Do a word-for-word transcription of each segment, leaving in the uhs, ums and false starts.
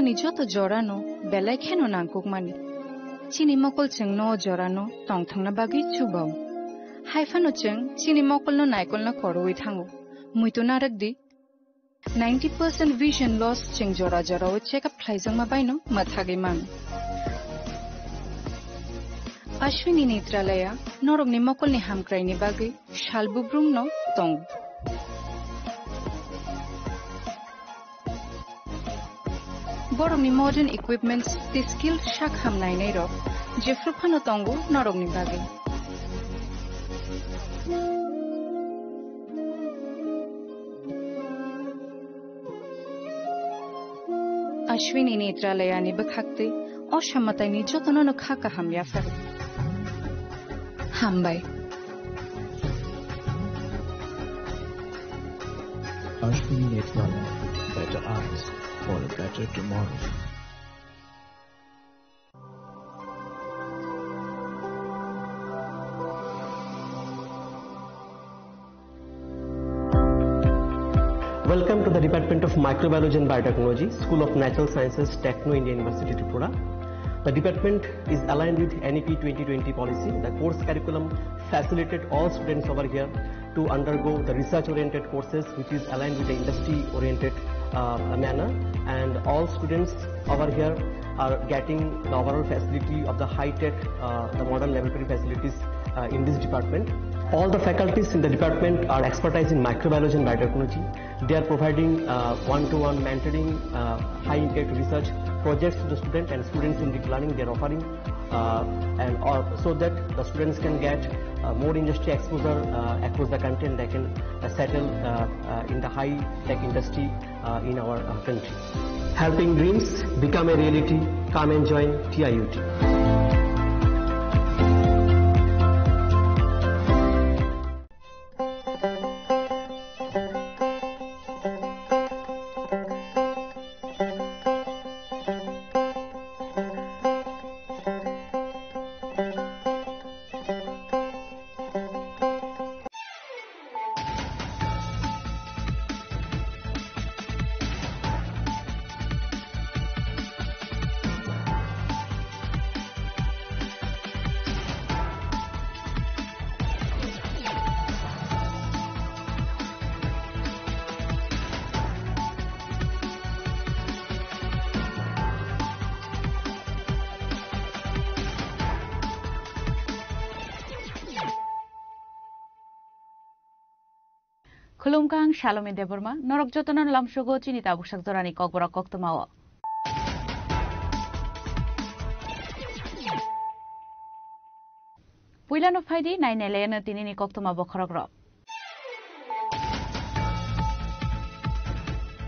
Ni joto jorano belai kheno nangkukmani. Chini mokol chwngno o jorano tongthokna bagwi chubao. Haiphano chwng chini mokolno naikolna koroi thango. Muitu narwk di. Ninety percent vision loss chwng jora jorao check up khlaijakma baino mwthagwi mano. Ashwini Netralaya norokni mokolni hamkraini bagwi sal bubrumno tongo. Borokni modern equipments tei skill sak ham nainairok jephru phano tongo norokni bagwi. Ashwini Netralayani bwkhaktwi o samataini jotono no kha kaham yapharo. Hambai. Ashwini Netralaya, better eyes for a better tomorrow. Welcome to the Department of Microbiology and Biotechnology, School of Natural Sciences, Techno India University, Tripura. The department is aligned with N E P twenty twenty policy. The course curriculum facilitated all students over here to undergo the research-oriented courses, which is aligned with the industry-oriented, uh, manner. And all students over here are getting the overall facility of the high-tech, uh, the modern laboratory facilities, uh, in this department. All the faculties in the department are expertise in microbiology and biotechnology. They are providing, uh, one-to-one mentoring, uh, high-impact research projects to the student and students in deep learning. They are offering, uh, and all, so that the students can get, uh, more industry exposure, uh, across the country, and they can, uh, settle, uh, uh, in the high-tech industry, uh, in our, uh, country. Helping dreams become a reality. Come and join T I U T. Khulumkha, ang Salomi Debbarma, norok jotono lamsogo chini tabuksak jorani kokborok koktwmao. Puilano phaidi, nainailaino tinini koktwma bokhorokrok.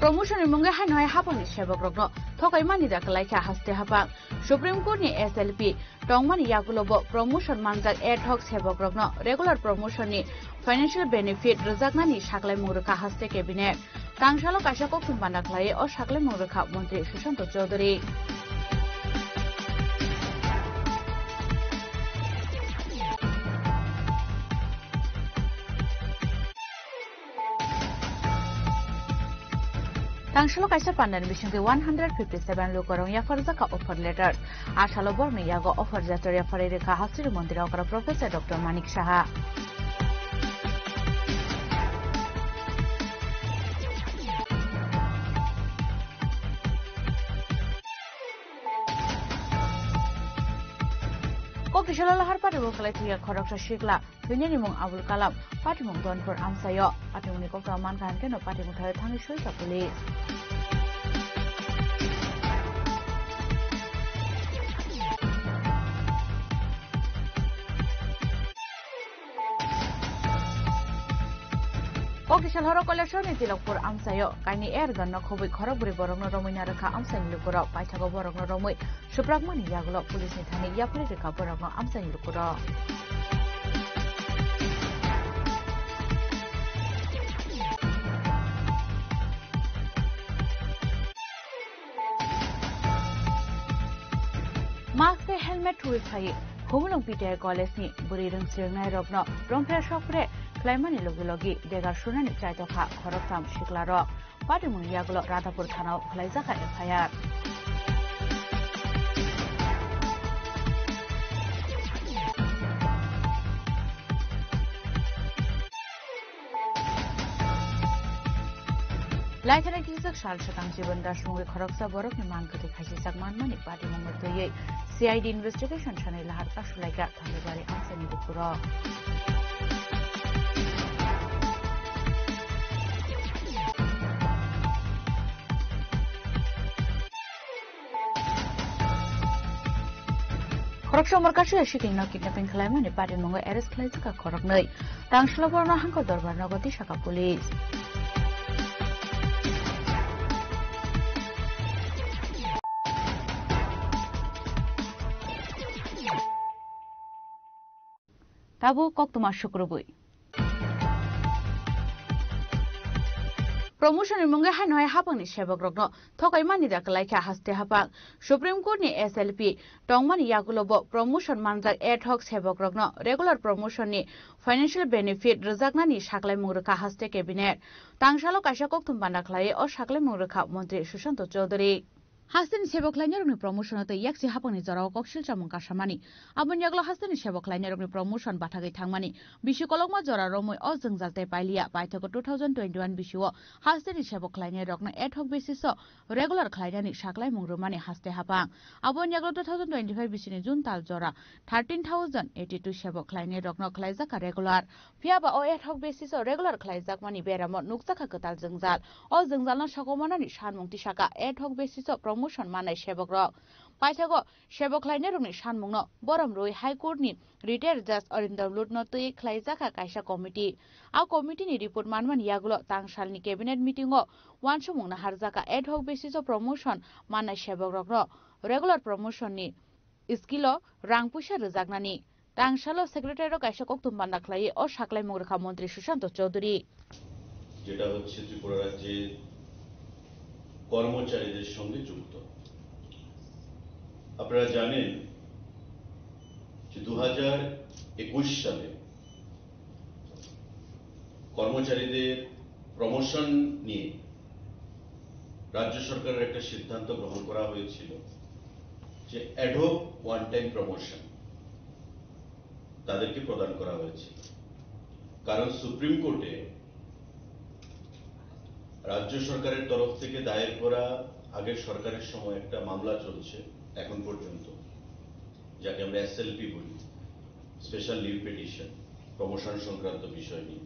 Promotion ni mungwi haino hai hapangni sebokrokno thokaimani da kwlaikha haste hapang. Supreme Court ni S L P tongmani yagulo bo promotion manjak ad hoc sebokrokno regular promotion ni financial benefit rwjaknani saklaimung rwkha haste cabinet. Tangsalo kaisa koktwma panda khlaiwi o saklaimung rwkha Montri Sushanta Chowdhury. Tangsalo kaisa pandani bisingtwi one hundred fifty seven lukurok yapharjakha offer letter. Asalo borokni yago offer letter yapharwi rwkha Hasturi Montri okra Professor Doctor Manik Saha. Kokisalo lahar pari bo khlai thwiya khoroksa sikla. Thwinani mung Abul Kalam, patimung Donpur amchaio. Patimungni koktwma mankha hwnkhe no patimung thaio thangwi suijak police. Kokisal horo Kailasharni Tilokpur amchaio kaini air gun no khobwi khorokbrwi borokno romwi narwkha amchaini lukurok. Paithago borokno romwi Suprakmani yagulo police ni thani yapri rwkha borokno amchaini lukurok. Mask tei helmet thuwi phai Khumulwng P T I College ni bwrwi rwngsrwngnairokno romphre sokphre khlaimani logi logi degar sunani chaitokha khoroktham siklarok. Patimungni yagulo Radhapur thanao khwlaijakha F I R. Laithana kijak sal swkang Jiban Das mungwi khoroksa borokni mang kwthwi khaisijak manmani patimungno twiwi C I D investigation sanai lahar kasulaikha Thangibari amchaini dukuro. Khoroksa Umar Kasu Asikingno kidnapping khwlaimani patimungwi arrest khwlaijakha khoroknwi. Tangsalo borokno Hangkor Dorbar nogo tisakha police. Tabuk koktwma sukrubwi. Promotion ni mungwi haino hai hapangni sebokrokno thokaimani da kwlaikha haste hapang. Supreme Court ni S L P tongmani yagulo bo promotion manjak ad hoc sebokrokno regular promotion ni financial benefit rwjaknani saklaimung rwkha haste cabinet. Tangsalo kaisa koktwma panda khlaiwi o saklaimung rwkha Montri Sushanta Chowdhury. Hasteni sebo khlainairokni promotion tei yaksi hapangni jorao koksil chamung kasamani. Aboni yagulo hasteni sebo khlainairokni promotion bathagwi thangmani. Bisi kolokma jora romwi o jwngjal tei pailiya. Paithago two thousand twenty-one bisio hasteni sebo khlainairokno ad hoc basis o regular khlainani saklaimung rwmani haste hapang. Aboni yagulo two thousand twenty-five bisini June tal jora thirteen thousand eighty-two sebo khlainairokno khlaijakha regular. Phiya ba o ad hoc basis o regular khlaijakmani beramo nukjakha kwtal jwngjal. O jwngjalno sokomornani sanmung tisakha ad hoc basis o promotion manai sebokrok. Paithago sebo khlainairokni sanmungno borom rwui High Court ni retired Judge Arindam Lutno twi khlaijakha kaisa committee. A committee ni report manmani yagulo tangsalni cabinet meeting o uansukmung naharjakha ad hoc basis o promotion manai sebokrokno regular promotion ni skill o rang puisa rwjaknani. Tangsalo secretary rok kaisa koktwma panda khlaiwi o saklaimung rwkha Montri Sushanta Chowdhury. যেটা হচ্ছে ত্রিপুরা রাজ্যের কর্মচারীদের সঙ্গে যুক্ত। আপনারা জানেন যে দু হাজার একুশ সালে কর্মচারীদের প্রমোশন নিয়ে রাজ্য সরকারের একটা সিদ্ধান্ত গ্রহণ করা হয়েছিল যে অ্যাডহক ওয়ান টাইম প্রমোশন তাদেরকে প্রদান করা হয়েছিল। কারণ সুপ্রিম কোর্টে রাজ্য সরকারের তরফ থেকে দায়ের করা আগের সরকারের সময় একটা মামলা চলছে এখন পর্যন্ত, যাকে আমরা এসএলপি বলি, স্পেশাল লিভ পিটিশন, প্রমোশন সংক্রান্ত বিষয় নিয়ে।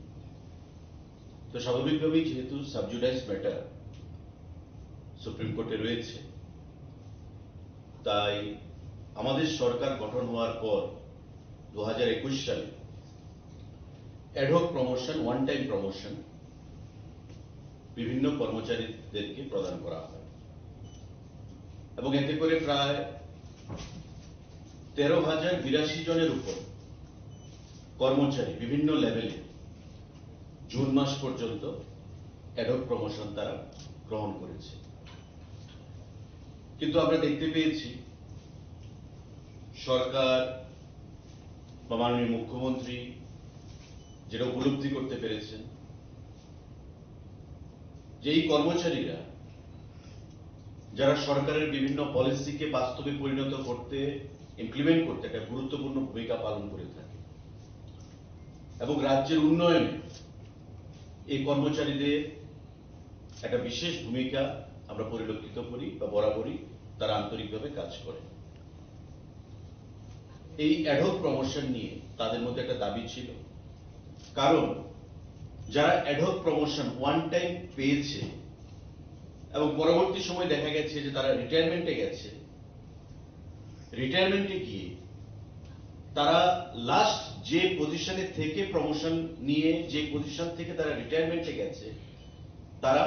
তো স্বাভাবিকভাবেই যেহেতু সাবজুডাইস ম্যাটার সুপ্রিম কোর্টে রয়েছে, তাই আমাদের সরকার গঠন হওয়ার পর দু হাজার একুশ সালে ad hoc promotion, one time promotion বিভিন্ন কর্মচারীদেরকে প্রদান করা হয় এবং এতে করে প্রায় তেরো হাজার বিরাশি জনের উপর কর্মচারী বিভিন্ন লেভেলে জুন মাস পর্যন্ত অ্যাডহক প্রমোশন তারা গ্রহণ করেছে। কিন্তু আমরা দেখতে পেয়েছি সরকার বা মাননীয় মুখ্যমন্ত্রী যেটা উপলব্ধি করতে পেরেছেন যে এই কর্মচারীরা যারা সরকারের বিভিন্ন পলিসিকে বাস্তবে পরিণত করতে, ইমপ্লিমেন্ট করতে একটা গুরুত্বপূর্ণ ভূমিকা পালন করে থাকে এবং রাজ্যের উন্নয়নে এই কর্মচারীদের একটা বিশেষ ভূমিকা আমরা পরিলক্ষিত করি বা বরাবরই তারা আন্তরিকভাবে কাজ করে। এই অ্যাডহক প্রমোশন নিয়ে তাদের মধ্যে একটা দাবি ছিল, কারণ যারা অ্যাডহক প্রমোশন ওয়ান টাইম পেয়েছে এবং পরবর্তী সময় দেখা গেছে যে তারা রিটায়ারমেন্টে গেছে, রিটায়ারমেন্টে গিয়ে তারা লাস্ট যে পজিশনে থেকে প্রমোশন নিয়ে, যে পজিশন থেকে তারা রিটায়ারমেন্টে গেছে, তারা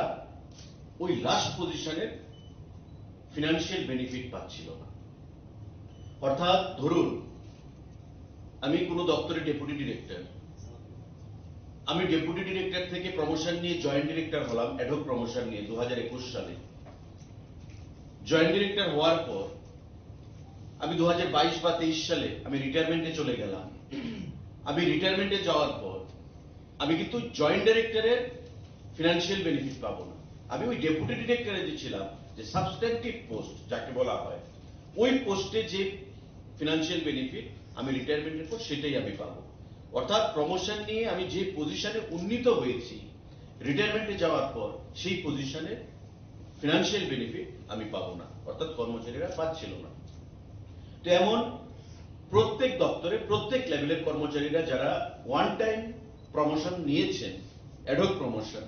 ওই লাস্ট পজিশনের ফিনান্সিয়াল বেনিফিট পাচ্ছিল না। অর্থাৎ ধরুন, আমি কোনো দপ্তরের ডেপুটি ডিরেক্টর, আমি ডেপুটি ডিরেক্টর থেকে প্রমোশন নিয়ে জয়েন্ট ডিরেক্টর হলাম, অ্যাডহক প্রমোশন নিয়ে দু হাজার একুশ সালে। জয়েন্ট ডিরেক্টর হওয়ার পর আমি দু হাজার বাইশ বা তেইশ সালে আমি রিটায়ারমেন্টে চলে গেলাম। আমি রিটায়ারমেন্টে যাওয়ার পর আমি কিন্তু জয়েন্ট ডিরেক্টরের ফিনান্সিয়াল বেনিফিট পাবো না। আমি ওই ডেপুটি ডিরেক্টরে যে ছিলাম, যে সাবস্ট্যান্টিভ পোস্ট যাকে বলা হয়, ওই পোস্টে যে ফিনান্সিয়াল বেনিফিট আমি রিটায়ারমেন্টের পর সেটাই আমি পাবো। অর্থাৎ প্রমোশন নিয়ে আমি যে পজিশনে উন্নীত হয়েছি, রিটায়ারমেন্টে যাওয়ার পর সেই পজিশনে ফিনান্সিয়াল বেনিফিট আমি পাবো না, অর্থাৎ কর্মচারীরা পাচ্ছিল না। তো এমন প্রত্যেক দপ্তরে প্রত্যেক লেভেলের কর্মচারীরা যারা ওয়ান টাইম প্রমোশন নিয়েছেন, অ্যাডহক প্রমোশন,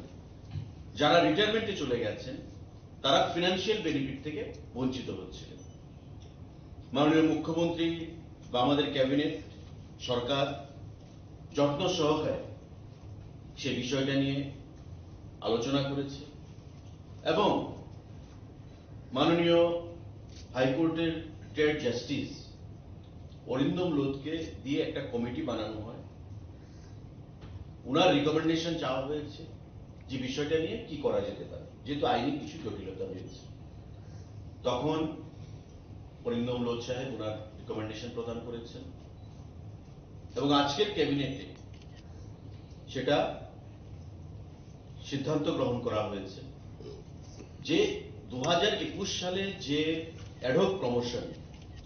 যারা রিটায়ারমেন্টে চলে গেছেন, তারা ফিনান্সিয়াল বেনিফিট থেকে বঞ্চিত হচ্ছিলেন। মাননীয় মুখ্যমন্ত্রী বা আমাদের ক্যাবিনেট, সরকার যত্ন সহকারে সে বিষয়টা নিয়ে আলোচনা করেছে এবং মাননীয় হাইকোর্টের রিটায়ার্ড জাস্টিস অরিন্দম লোধকে দিয়ে একটা কমিটি বানানো হয়। ওনার রিকমেন্ডেশন চাওয়া হয়েছে যে বিষয়টা নিয়ে কি করা যেতে পারে, যেহেতু আইনি কিছু জটিলতা রয়েছে। তখন অরিন্দম লোধ সাহেব ওনার রিকমেন্ডেশন প্রদান করেছেন এবং আজকের ক্যাবিনেটে সেটা সিদ্ধান্ত গ্রহণ করা হয়েছে যে দু হাজার একুশ সালে যে অ্যাডহক প্রমোশন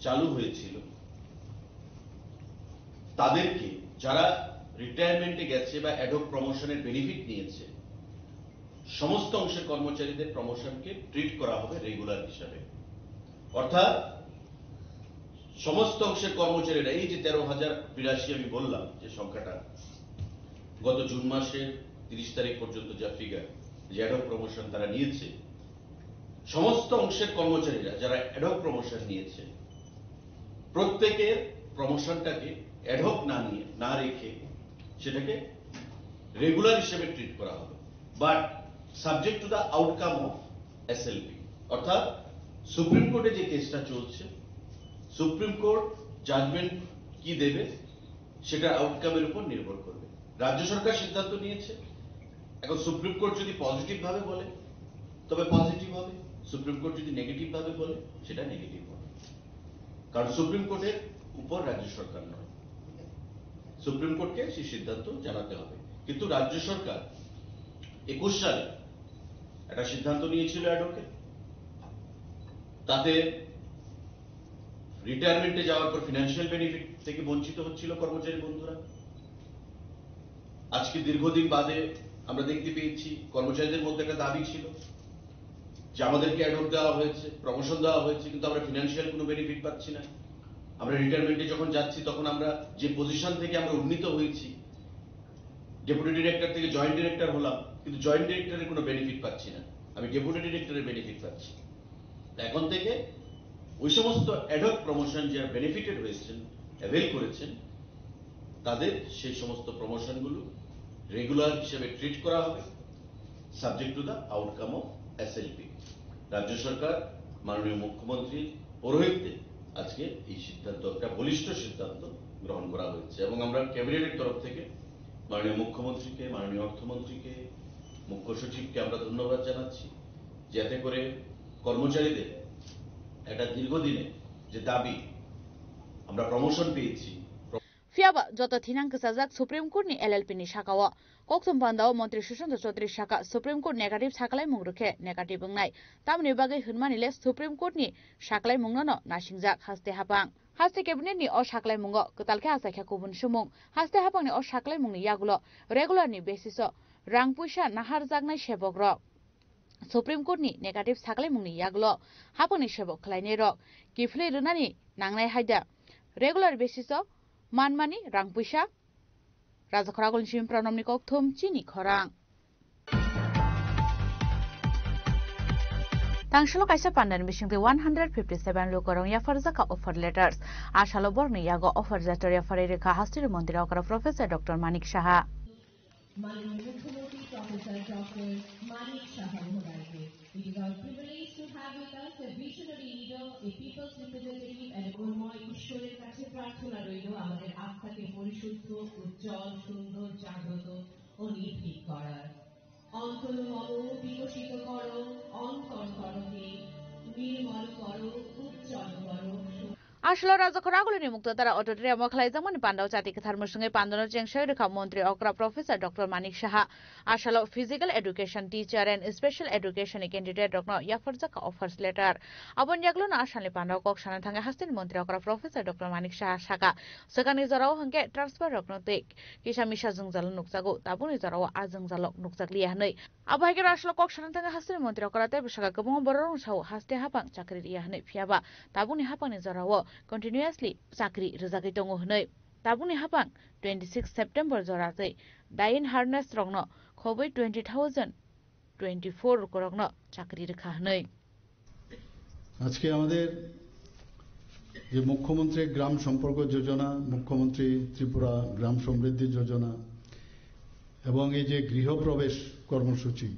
চালু হয়েছিল, তাদেরকে, যারা রিটায়ারমেন্টে গেছে বা অ্যাডহক প্রমোশনের বেনিফিট নিয়েছে, সমস্ত অংশের কর্মচারীদের প্রমোশনকে ট্রিট করা হবে রেগুলার হিসাবে। অর্থাৎ সমস্ত অংশের কর্মচারীরা, এই যে তেরো হাজার বিরাশি আমি বললাম যে সংখ্যাটা, গত জুন মাসের তিরিশ তারিখ পর্যন্ত যা ফিগার, যে অ্যাডহক প্রমোশন তারা নিয়েছে, সমস্ত অংশের কর্মচারীরা যারা অ্যাডহক প্রমোশন নিয়েছে, প্রত্যেকের প্রমোশনটাকে অ্যাডহক না নিয়ে, না রেখে সেটাকে রেগুলার হিসেবে ট্রিট করা হবে, but subject to the outcome of SLP. অর্থাৎ সুপ্রিম কোর্টে যে কেসটা চলছে, সুপ্রিম কোর্ট জাজমেন্ট কি দেবে, সেটার আউটকামের উপর নির্ভর করবে। রাজ্য সরকার সিদ্ধান্ত নিয়েছে, এখন সুপ্রিম কোর্ট যদি পজিটিভ ভাবে বলে, তবে পজিটিভ হবে। সুপ্রিম কোর্ট যদি নেগেটিভ ভাবে বলে, সেটা নেগেটিভ হবে। কারণ সুপ্রিম কোর্টের উপর রাজ্য সরকার নয়, সুপ্রিম কোর্টকে সেই সিদ্ধান্ত জানাতে হবে। কিন্তু রাজ্য সরকার একুশ সালে একটা সিদ্ধান্ত নিয়েছিল অ্যাডহকে, তাতে রিটায়ারমেন্টে যাওয়ার পর ফিনান্সিয়াল বেনিফিট থেকে বঞ্চিত হচ্ছিল কর্মচারী বন্ধুরা। আজকে দীর্ঘদিন বাদে আমরা দেখতে পেয়েছি, কর্মচারীদের মধ্যে একটা দাবি ছিল যে আমাদেরকে অ্যাডহক দেওয়া হয়েছে, প্রমোশন দেওয়া হয়েছে, কিন্তু আমরা ফিনান্সিয়াল কোনো বেনিফিট পাচ্ছি না। আমরা রিটায়ারমেন্টে যখন যাচ্ছি, তখন আমরা যে পজিশন থেকে আমরা উন্নীত হয়েছি, ডেপুটি ডিরেক্টর থেকে জয়েন্ট ডিরেক্টর হলাম, কিন্তু জয়েন্ট ডিরেক্টরের কোনো বেনিফিট পাচ্ছি না, আমি ডেপুটি ডিরেক্টরের বেনিফিট পাচ্ছি। এখন থেকে ওই সমস্ত অ্যাডহক প্রমোশন যারা বেনিফিটেড হয়েছেন, অ্যাভেল করেছেন, তাদের সেই সমস্ত প্রমোশনগুলো রেগুলার হিসেবে ট্রিট করা হবে, subject to the outcome of SLP. রাজ্য সরকার, মাননীয় মুখ্যমন্ত্রীর পৌরোহিত্যে আজকে এই সিদ্ধান্ত, একটা বলিষ্ঠ সিদ্ধান্ত গ্রহণ করা হয়েছে এবং আমরা ক্যাবিনেটের তরফ থেকে মাননীয় মুখ্যমন্ত্রীকে, মাননীয় অর্থমন্ত্রীকে, মুখ্য সচিবকে আমরা ধন্যবাদ জানাচ্ছি, যাতে করে কর্মচারীদের একটা দীর্ঘদিনের যে দাবি, আমরা প্রমোশন পেয়েছি, Phiya ba joto thinang kwchajak Supreme Court ni L L P ni saka o. Kokthum panda o Montri Sushanta Chaudhary saka Supreme Court negative saklaimung rwkhe negative wngnai. Tamoni bagwi hwnmani le Supreme Court ni saklaimung no no nasingjak haste hapang. Haste cabinet ni o saklaimungo kwtal khe achaikha kubun sumung. Haste hapang ni o saklaimung ni yagulo regular ni basis o rang puisa naharjaknai sebok rok. Supreme Court ni negative saklaimung ni yagulo hapang ni sebok khlainai rok kiphilwi rwnani nangnai haida regular basis o manmani rang puisa. Rajakhor Agulni simi Pranamni kokthum chini khorang. Tangsalo kaisa pandani bisingtwi one hundred fifty seven lukorok yapharjakha offer letters. Asalo borokni yago offer letter yapharwi rwkha hasteni montri okra Professor Doctor Manik Saha. মাননীয় মুখ্যমন্ত্রী professor doctor Manik সাহা মহোদয়কে। It is our privilege to have with us a visionary leader, a people's representative and কর্মময় ঈশ্বরের কাছে প্রার্থনা রইল আমাদের আত্মাকে পরিশুদ্ধ, উজ্জ্বল, সুন্দর, জাগ্রত ও নির্ভীক করার। অন্তর মম বিকশিত করো, অন্তর করো হে, নির্মল করো, উজ্জ্বল করো। Asalo Rajakhor Agulini Muktatara Auditorium o khlaijakmani pandao chati kwthar mwswngwi pandano chengsawi rwkha Montri okra Professor Doctor Manik Saha. Asalo Physical Education Teacher and Special Education ni candidate rokno yapharjakha offers letter. Aboni yaglono asalni pandao kok sana thangwi hasteni Montri okra Professor Doctor Manik Saha saka, swkangni jorao hwnkhe transfer rokno tei kisa misa jwngjalo nukjago, tabukni jorao a jwngjalo nukjakliya hwnwi. Abo hai khe asalo kok sana thangwi hasteni Montri okra tei bwsaka kwbangma bororokno sao haste haphang chakri riya hwnwi, phiyaba tabukni haphangni jorao continuously chakri rwjagwi tongo hwnwi. Tabukni haphang twenty six September jora tei dying harness rokno khobwi twenty thousand twenty four lukorokno chakri rwkha hwnwi. আজকে আমাদের যে মুখ্যমন্ত্রী গ্রাম সম্পর্ক যোজনা, মুখ্যমন্ত্রী ত্রিপুরা গ্রাম সমৃদ্ধি যোজনা এবং এই যে গৃহপ্রবেশ কর্মসূচি,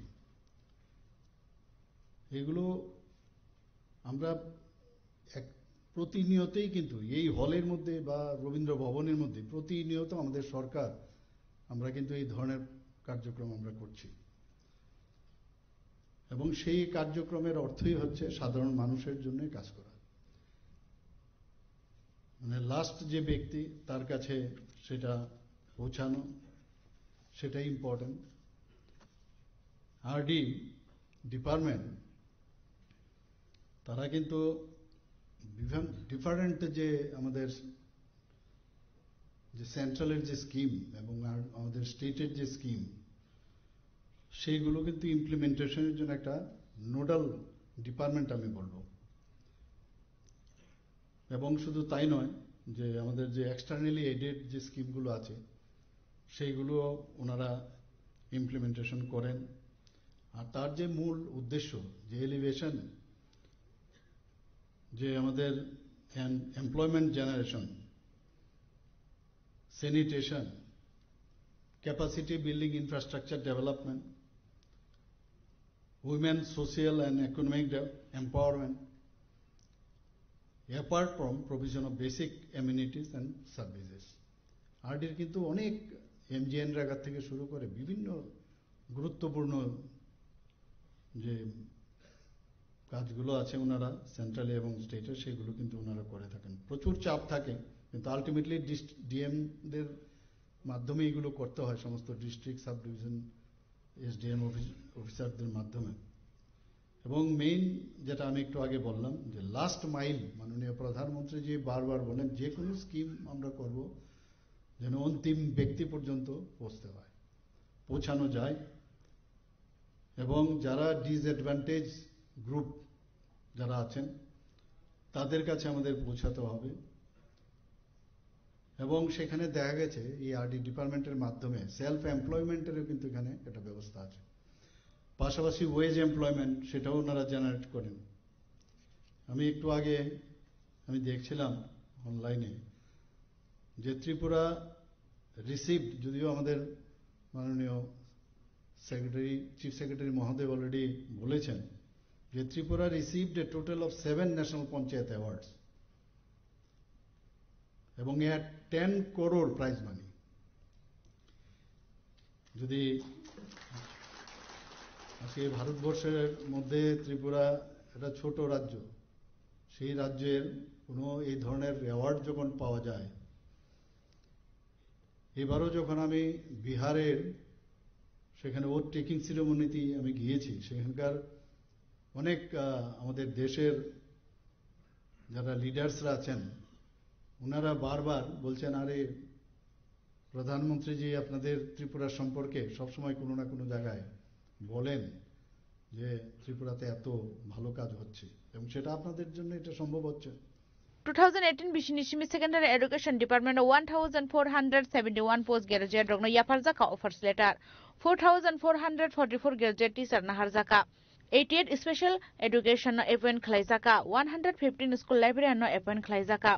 এগুলো আমরা এক প্রতিনিয়তই কিন্তু এই হলের মধ্যে বা রবীন্দ্র ভবনের মধ্যে প্রতিনিয়ত আমাদের সরকার, আমরা কিন্তু এই ধরনের কার্যক্রম আমরা করছি। এবং সেই কার্যক্রমের অর্থই হচ্ছে সাধারণ মানুষের জন্য কাজ করা। মানে লাস্ট যে ব্যক্তি, তার কাছে সেটা পৌঁছানো, সেটাই ইম্পর্টেন্ট। আরডি ডিপার্টমেন্ট, তারা কিন্তু ডিফারেন্ট যে আমাদের যে সেন্ট্রালের যে স্কিম এবং আর আমাদের স্টেটের যে স্কিম, সেইগুলো কিন্তু ইমপ্লিমেন্টেশনের জন্য একটা নোডাল ডিপার্টমেন্ট আমি বলবো। এবং শুধু তাই নয়, যে আমাদের যে এক্সটার্নালি এডেড যে স্কিমগুলো আছে, সেইগুলো ওনারা ইমপ্লিমেন্টেশন করেন। আর তার যে মূল উদ্দেশ্য, যে এলিভেশন, যে আমাদের employment generation, sanitation, capacity building, infrastructure development, women social and economic empowerment, apart from provision of basic amenities and services. আরডির কিন্তু অনেক এমজিএনরেগা থেকে শুরু করে বিভিন্ন গুরুত্বপূর্ণ যে কাজগুলো আছে ওনারা সেন্ট্রালি এবং স্টেটে, সেগুলো কিন্তু ওনারা করে থাকেন। প্রচুর চাপ থাকে, কিন্তু আলটিমেটলি ডিএমদের মাধ্যমে এগুলো করতে হয়, সমস্ত district, sub division, SDM office, অফিসারদের মাধ্যমে। এবং মেইন যেটা আমি একটু আগে বললাম, যে লাস্ট মাইল, মাননীয় প্রধানমন্ত্রী যে বারবার বলেন, যে কোনো স্কিম আমরা করব যেন অন্তিম ব্যক্তি পর্যন্ত পৌঁছতে হয়, পৌঁছানো যায়। এবং যারা ডিসঅ্যাডভান্টেজ গ্রুপ যারা আছেন, তাদের কাছে আমাদের পৌঁছাতে হবে। এবং সেখানে দেখা গেছে এই আরডি ডিপার্টমেন্টের মাধ্যমে সেলফ এমপ্লয়মেন্টেরও কিন্তু এখানে একটা ব্যবস্থা আছে। পাশাপাশি ওয়েজ এমপ্লয়মেন্ট, সেটাও ওনারা জেনারেট করেন। আমি একটু আগে আমি দেখছিলাম অনলাইনে যে ত্রিপুরা রিসিভড, যদিও আমাদের মাননীয় সেক্রেটারি, চিফ সেক্রেটারি মহোদয় অলরেডি বলেছেন যে Tripura received a total of seven national panchayat awards এবং a ten crore prize money. যদি আজকে ভারতবর্ষের মধ্যে ত্রিপুরা একটা ছোট রাজ্য, সেই রাজ্যের কোনো এই ধরনের অ্যাওয়ার্ড যখন পাওয়া যায়, এবারও যখন আমি বিহারের সেখানে ওথ টেকিং সিরিমনিতে আমি গিয়েছি, সেখানকার অনেক, আহ, আমাদের দেশের যারা লিডার্সরা আছেন, ওনারা বারবার বলছেন, "আরে, প্রধানমন্ত্রীজি আপনাদের ত্রিপুরা সম্পর্কে সবসময় কোনো না কোনো জায়গায় বলেন যে ত্রিপুরাতে এত ভালো কাজ হচ্ছে, এবং সেটা আপনাদের জন্য এটা সম্ভব হচ্ছে।" Two thousand eighteen bisini simi secondary education department o one thousand four hundred seventy one post graduate rokno yapharjakha offers letter, four thousand four hundred forty four graduate teacher naharjakha, eighty eight special education no appoint khlaijaka, one hundred fifteen school librarian no appoint khlaijaka,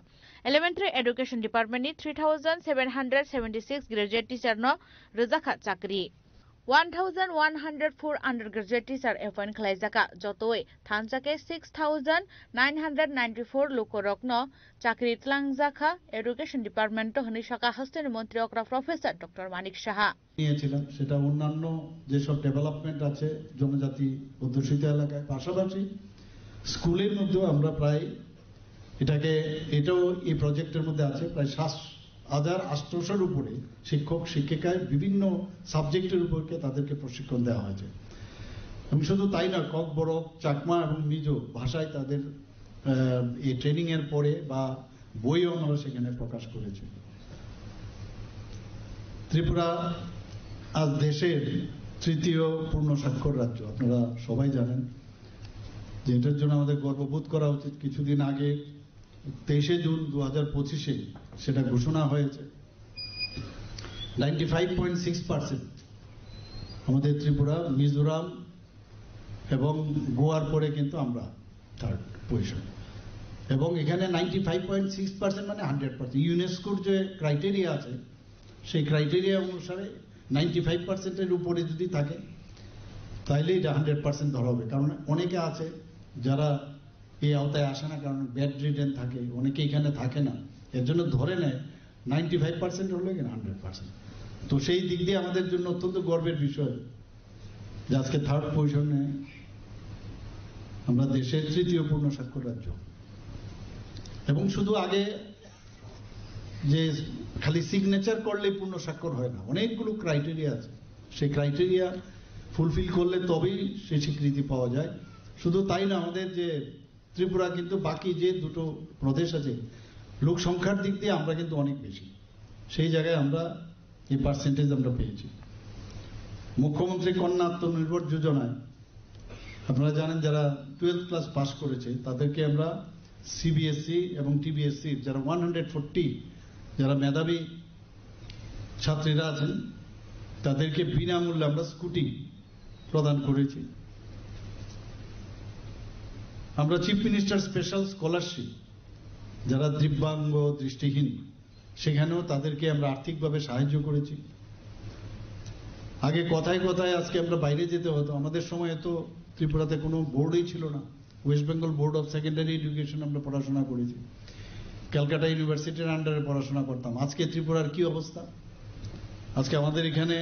elementary education department ni three thousand seven hundred seventy six graduate teacher no rwjakha chakri, one thousand one hundred four undergraduate teacher appoint khlaijaka, jotoi thansa khe six thousand nine hundred ninety four lukorokno chakri twlangjakha education department o hwnwi sakha hasteni montri okra Professor Doctor Manik Saha. নিয়েছিলাম, সেটা অন্যান্য যেসব ডেভেলপমেন্ট আছে জনজাতি অধ্যুষিত এলাকায়, পাশাপাশি স্কুলের মধ্যেও আমরা প্রায় এটাকে, এটাও এই প্রজেক্টের মধ্যে আছে। প্রায় সাত হাজার আটশোর উপরে শিক্ষক শিক্ষিকায় বিভিন্ন সাবজেক্টের উপরকে তাদেরকে প্রশিক্ষণ দেওয়া হয়েছে। এবং শুধু তাই নয়, ককবরক, চাকমা এবং মিজো ভাষায় তাদের আহ, এই ট্রেনিং এর পরে বা বইও আমরা সেখানে প্রকাশ করেছি। ত্রিপুরা আজ দেশের তৃতীয় পূর্ণ স্বাক্ষর রাজ্য। আপনারা সবাই জানেন যে এটার জন্য আমাদের গর্ববোধ করা উচিত। কিছুদিন আগে তেইশে জুন দু হাজার পঁচিশে সেটা ঘোষণা হয়েছে। Ninety five point six percent আমাদের ত্রিপুরা, মিজোরাম এবং গোয়ার পরে কিন্তু আমরা থার্ড পজিশন। এবং এখানে ninety five point six percent মানে হান্ড্রেড পার্সেন্ট। ইউনেস্কোর যে ক্রাইটেরিয়া আছে, সেই ক্রাইটেরিয়া অনুসারে নাইনটি ফাইভ পার্সেন্টের উপরে যদি থাকে, তাহলে এটা হান্ড্রেড পার্সেন্ট ধরা হবে। কারণ অনেকে আছে যারা এই আওতায় আসে না, কারণ বেড রিডেন থাকে, অনেকে এখানে থাকে না, এর জন্য ধরে নেয় নাইনটি ফাইভ পার্সেন্ট হলো এখানে হান্ড্রেড পার্সেন্ট। তো সেই দিক দিয়ে আমাদের জন্য অত্যন্ত গর্বের বিষয় যে আজকে থার্ড পজিশনে আমরা দেশের তৃতীয় পূর্ণ স্বাক্ষর রাজ্য। এবং শুধু আগে যে খালি সিগনেচার করলে পূর্ণ স্বাক্ষর হয় না, অনেকগুলো ক্রাইটেরিয়া আছে। সেই ক্রাইটেরিয়া ফুলফিল করলে তবেই সেই স্বীকৃতি পাওয়া যায়। শুধু তাই না, আমাদের যে ত্রিপুরা কিন্তু বাকি যে দুটো প্রদেশ আছে, লোক সংখ্যার দিক দিয়ে আমরা কিন্তু অনেক বেশি। সেই জায়গায় আমরা এই পার্সেন্টেজ আমরা পেয়েছি। মুখ্যমন্ত্রী কন্যা আত্মনির্ভর যোজনায় আপনারা জানেন, যারা টুয়েলভ ক্লাস পাস করেছে তাদেরকে আমরা সিবিএসই এবং টিবিএসসি, যারা ওয়ান হান্ড্রেড ফোরটি, যারা মেধাবী ছাত্রীরা আছেন, তাদেরকে বিনামূল্যে আমরা স্কুটি প্রদান করেছি। আমরা চিফ মিনিস্টার স্পেশাল স্কলারশিপ, যারা দিব্যাঙ্গ, দৃষ্টিহীন, সেখানেও তাদেরকে আমরা আর্থিকভাবে সাহায্য করেছি। আগে কথায় কথায় আজকে আমরা বাইরে যেতে হতো, আমাদের সময় তো ত্রিপুরাতে কোনো বোর্ডই ছিল না। West Bengal board of secondary education আমরা পড়াশোনা করেছি, ক্যালকাটা ইউনিভার্সিটির আন্ডারে পড়াশোনা করতাম। আজকে ত্রিপুরার কি অবস্থা? আজকে আমাদের এখানে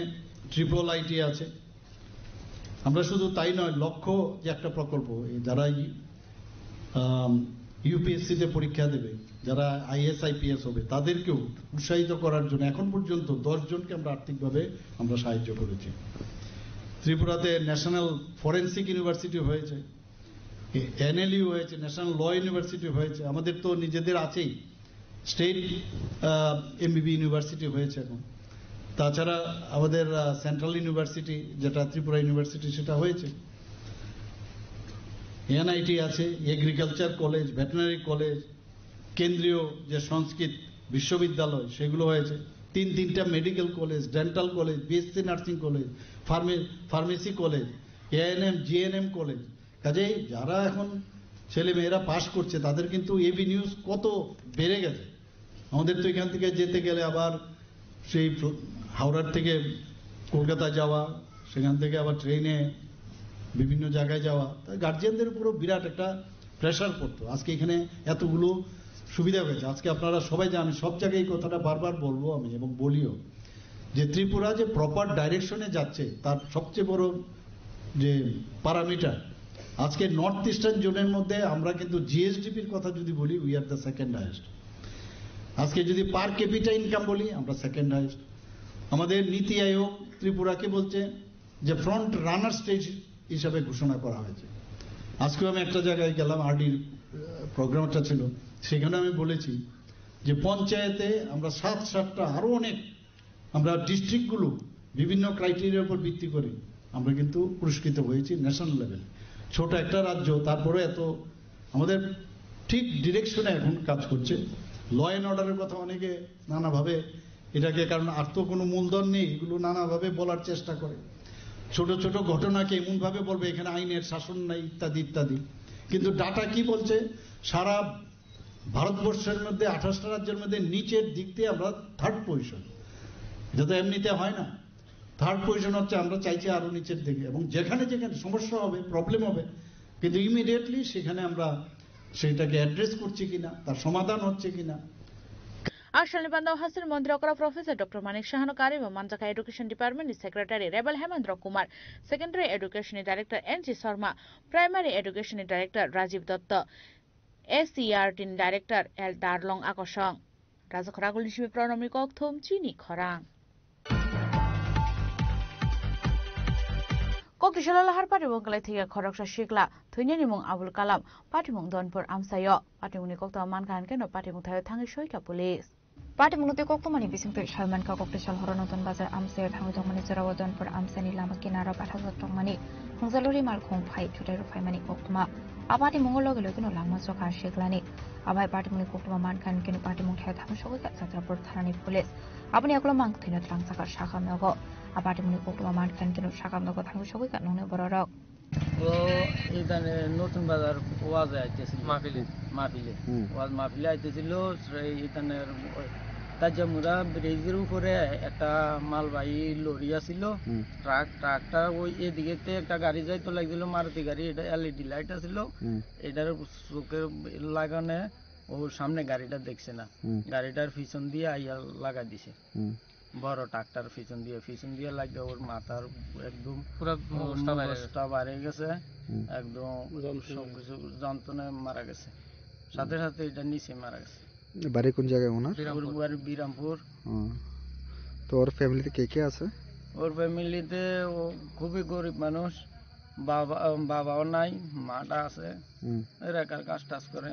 ট্রিপল আইটি আছে। আমরা শুধু তাই নয়, লক্ষ্য যে একটা প্রকল্প, এই যারা ইউপিএসসি তে পরীক্ষা দেবে, যারা আইএস আইপিএস হবে, তাদেরকেও উৎসাহিত করার জন্য এখন পর্যন্ত দশ জনকে আমরা আর্থিকভাবে আমরা সাহায্য করেছি। ত্রিপুরাতে ন্যাশনাল ফরেন্সিক ইউনিভার্সিটি হয়েছে, এনএলইউ হয়েছে, ন্যাশনাল ল ইউনিভার্সিটি হয়েছে, আমাদের তো নিজেদের আছেই, স্টেট এমবিবি ইউনিভার্সিটি হয়েছে এখন। তাছাড়া আমাদের সেন্ট্রাল ইউনিভার্সিটি, যেটা ত্রিপুরা ইউনিভার্সিটি, সেটা হয়েছে। এনআইটি আছে, এগ্রিকালচার কলেজ, ভেটেরিনারি কলেজ, কেন্দ্রীয় যে সংস্কৃত বিশ্ববিদ্যালয়, সেগুলো হয়েছে। তিন তিনটা medical college, dental college, BSc nursing college, pharma pharmacy college, ANM GNM college. কাজেই যারা এখন ছেলে মেয়েরা পাশ করছে, তাদের কিন্তু এভিনিউজ কত বেড়ে গেছে। আমাদের তো এখান থেকে যেতে গেলে আবার সেই ফ্ল- হাওড়ার থেকে কলকাতা যাওয়া, সেখান থেকে আবার ট্রেনে বিভিন্ন জায়গায় যাওয়া, তাই গার্জিয়ানদের উপরও বিরাট একটা প্রেশার পড়তো। আজকে এখানে এতগুলো সুবিধা হয়েছে। আজকে আপনারা সবাই জানেন, সব জায়গায় এই কথাটা বারবার বলবো আমি এবং বলিও, যে ত্রিপুরা যে প্রপার ডাইরেকশনে যাচ্ছে, তার সবচেয়ে বড় যে প্যারামিটার, আজকে নর্থ ইস্টার্ন জোনের মধ্যে আমরা কিন্তু জিএসডিপির কথা যদি বলি, we are the second highest. আজকে যদি পার ক্যাপিটা ইনকাম বলি, আমরা সেকেন্ড হায়েস্ট। আমাদের নীতি আয়োগ ত্রিপুরাকে বলছে যে ফ্রন্ট রানার স্টেট হিসাবে ঘোষণা করা হয়েছে। আজকেও আমি একটা জায়গায় গেলাম, আরডির প্রোগ্রামটা ছিল, সেখানে আমি বলেছি যে পঞ্চায়েতে আমরা সাত সাতটা, আরো অনেক, আমরা ডিস্ট্রিক্টগুলো বিভিন্ন ক্রাইটেরিয়ার উপর ভিত্তি করে আমরা কিন্তু পুরস্কৃত হয়েছি ন্যাশনাল লেভেলে। ছোট একটা রাজ্য, তারপরে এত আমাদের ঠিক ডিরেকশনে এখন কাজ করছে। ল অ্যান্ড অর্ডারের কথা অনেকে নানাভাবে এটাকে, কারণ আর তো কোনো মূলধন নেই, এগুলো নানাভাবে বলার চেষ্টা করে। ছোট ছোট ঘটনাকে এমনভাবে বলবে এখানে আইনের শাসন নাই ইত্যাদি ইত্যাদি, কিন্তু ডাটা কি বলছে? সারা ভারতবর্ষের মধ্যে আঠাশটা রাজ্যের মধ্যে নিচের দিক দিয়ে আমরা থার্ড পজিশন। এটা তো এমনিতে হয় না। থার্ড পজিশন হচ্ছে আমরা চাইছি আরো নিচের দিকে, এবং যেখানে যেখানে সমস্যা হবে, প্রবলেম হবে, কিন্তু ইমিডিয়েটলি সেখানে আমরা সেটাকে অ্যাড্রেস করছি কিনা, তার সমাধান হচ্ছে কিনা। Asalni banda o hasil montri okra Professor Doctor Manik Sahano kari bo manjakha Education Department ni Secretary Rebel Hemendra Kumar, Secondary Education ni Director N C Sharma, Primary Education ni Director Rajiv Dutta. S C E R T ni Director L Darlong Akosong. Rajakhor Agulni simi Pronomni kokthum chini khorang. Kokisalo lahar patimung kwlai thwiya khoroksa sikla, thwinani mung Abul Kalam, patimung Donpur amsaio. Patimungni koktwma mankha hinkhe no patimung thaio thangwi soikha police. Patimungno tei koktwmani bisingtwi salmankha, Koktisal horo Notun Bazar amsaio thangwi tongmani jorao Donpur amsaini lama kinaro bathajak tongmani hongjaluri malkhung phai thutai rwphaimani koktwma. A patimungo logi logino langma chokha siklani. Abai patimungni koktwma mankha hinkhe patimung thaio thangwi sogwi kha Chhatrapur thanani police. Aboni yagulo mang thwino tlangjak kha sakam nogo. A patimungni koktwma mankha hinkhe sakam nogo thangwi sogwi kha nokni bororok. ও এখানে নতুন বাজার ওয়াজে আইতেছিল। মাহফিলে। মাহফিলে। হুম। ওয়াজ মাহফিলে আইতেছিল, সেই এখানে ওই তাজামুরা ব্রিজের উপরে একটা মালবাহী লরি আছিল, হুম। ট্রাক, ট্রাকটা ওই এদিকেতে একটা গাড়ি যাইতো লাগছিল, মারুতি গাড়ি, এটা এলইডি লাইট আছিল, হুম। এটার চোখে লাগানে ও সামনে গাড়িটা দেখছে না, হুম। গাড়িটার পিছন দিয়ে আইয়া লাগা দিছে। হুম। বড় ট্রাকটার পিছন দিয়ে, পিছন দিয়ে লাগে ওর মাথার একদম পুরা মুখটা বাইরে গেছে। মুখটা বাইরে গেছে, হুম। একদম যন্ত্রণা। সবকিছু যন্ত্রণায় মারা গেছে। সাথে সাথে এটা নিচে মারা গেছে। বাড়ি কোন জায়গায় ওনার? বিরামপুর। ওর বাড়ি বিরামপুর। হুম। তো ওর ফ্যামিলিতে কে কে আছে? ওর ফ্যামিলিতে ও খুবই গরিব মানুষ, বাবা, বাবাও নাই, মাটা আছে। হুম। এরা কার কাজ টাজ করে।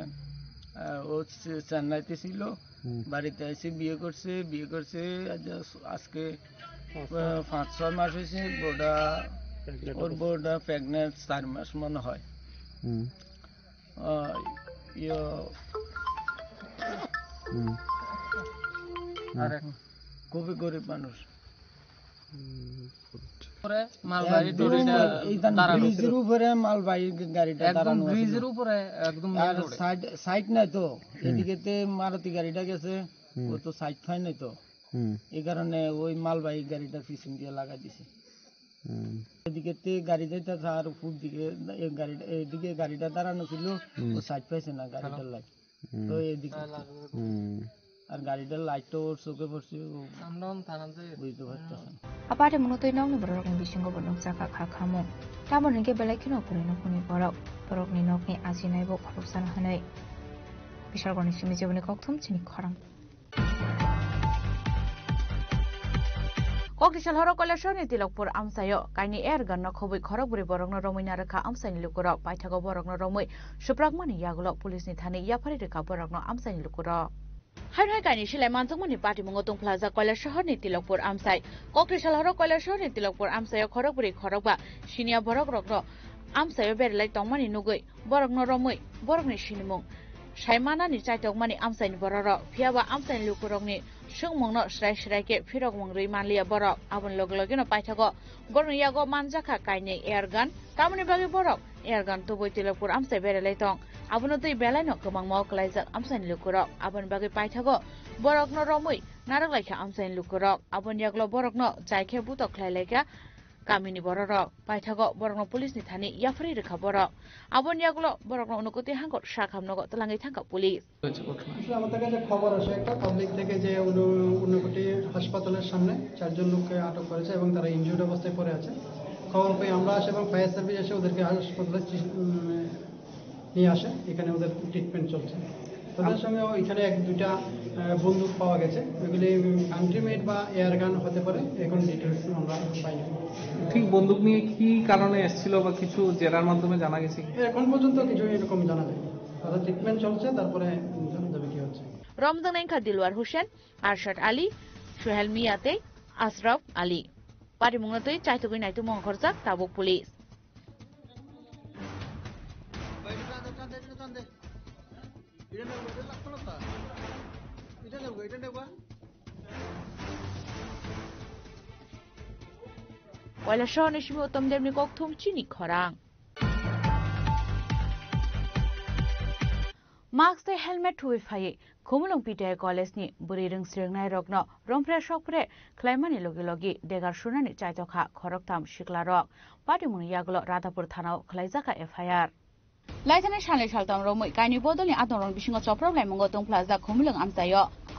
আহ, ও চে-, চেন্নাইতে ছিল, হুম। বাড়িতে এসে বিয়ে করছে, বিয়ে করছে আজ, আজকে, আহ, পাঁচ ছয় মাস হয়েছে। বউটা, ওর বউটা প্রেগনেন্ট, চার মাস মনে হয়। হুম। আহ, ইয়ে, হুম। আর এক খুবই গরিব মানুষ। হুম, বুঝছি। উপরে মালবাহী একদম ট্রলিটা এই ধান দাঁড়ানো। ব্রিজের উপরে মালবাহী গাড়িটা একদম দাঁড়ানো আছিল। ব্রিজের উপরে, একদম মেইন আর রোডে। সাইড, সাইড নাই তো, হুম। এদিকেতে মারুতি গাড়িটা গেছে, হুম। ও তো সাইড পায় নাই তো। হুম। এই কারণে ওই মালবাহী গাড়িটা পিছন দিয়ে লাগাই দিছে। হুম। এদিকেতে গাড়ি যাইতেছে আর উপর দিকে এই গাড়িটা, এদিকে গাড়িটা দাঁড়ানো ছিল, হুম। ও সাইড পাইছে না গাড়িটার লাগি। হুম। তো এদিকে হুম। আর গাড়িটার লাইটটা ওর চোখে পড়ছে, ও বুঝতে পারতেছে না। A patimungno twi nokni bororokni bisingo bo nukjakha kha khamung. Tamoni hwnkhe belai kheno kwrwino hwnwi borok, borokni nokni ajinaibo khoroksano hwnwi. Bishalgorni simi jeboni kokthum chini khorang. Kokisal horo Kailasahar ni Tilokpur amchaio kainwi air gun no khobwi khorokbrwi borokno romwi narwkha amchaini lukurok. Paithago borokno romwi swprakmani yagulo police ni thani yaphari rwkha borokno amchaini lukurok. Haino hai kainwi silai manjakmani patimungo tongphlajak Kailasahar ni Tilokpur amchai. Kokisal horo Kailasahar ni Tilokpur amchaio khorokbrwi khorokba siniya borok rokno amchaio beralai tongmani nugwi borokno romwi borokni sinimung saimanani chaitokmani amchaini bororok, phiyaba amchaini lukurokni swngmungno srai srai khe phirokmung rwi manliya borok. Aboni loge logeno paithago borokni yago manjakha kainwi air gun, tamoni bagwi borok air gun tubui Tilokpur amchai beralai tong. Abono twi belaino kwbangma o kwlaijak amchaini lukurok. Aboni bagwi paithago borokno romwi narwk laikha amchaini lukurok. Aboni yagulo borokno chai khe butok khlai laikha kamini bororok. Paithago borokno police ni thani yaphari rwkha borok. Aboni yagulo borokno unukoti hangkor sakhamnogo twlangwi thangkha police. আসলে আমাদের কাছে খবর আসে একটা পাবলিক থেকে যে উন-, ঊনকোটি হাসপাতালের সামনে চারজন লোককে আটক করেছে এবং তারা ইনজিউর্ড অবস্থায় পড়ে আছে। খবর পেয়ে আমরা আসি এবং ফায়ার সার্ভিস এসে ওদেরকে হাসপাতালে চি-, উম, নিয়ে আসে, এখানে ওদের ট্রিটমেন্ট চলছে। তাদের সঙ্গে এখানে এক দুইটা, আহ, বন্দুক পাওয়া গেছে, ওইগুলি কান্ট্রি মেড বা এয়ার গান হতে পারে, এখন ডিটেলস আমরা পাইনি। ঠিক বন্দুক নিয়ে কি কারণে এসেছিল বা কিছু জেরার মাধ্যমে জানা গেছে কি? এখন পর্যন্ত কিছু এরকম জানা যায়নি। তাদের ট্রিটমেন্ট চলছে, তারপরে জানা যাবে কি হচ্ছে। Romjak nai wngkha Dilwar Hussain, Arshad Ali, Suhel Mia tei Ashraf Ali. Patimungno twi chaitugwi naitukmung khorjak tabuk police. Kailasahar ni simi Uttam Debni kokthum chini khorang. Mask tei helmet thuwi phaiwi Khumulwng P T I College ni bwrwi rwng swrwngnairokno rompre sokpre khlaimani logi logi degar sunani chaitokha khoroktham siklarok. Patimungni yagulo Radhapur thanao khlaijakha F I R. Laithani salni saltham romwi kainwi bodolni atongrokni bisingo choprok laimungo tongphlajak Khumulwng amchaio.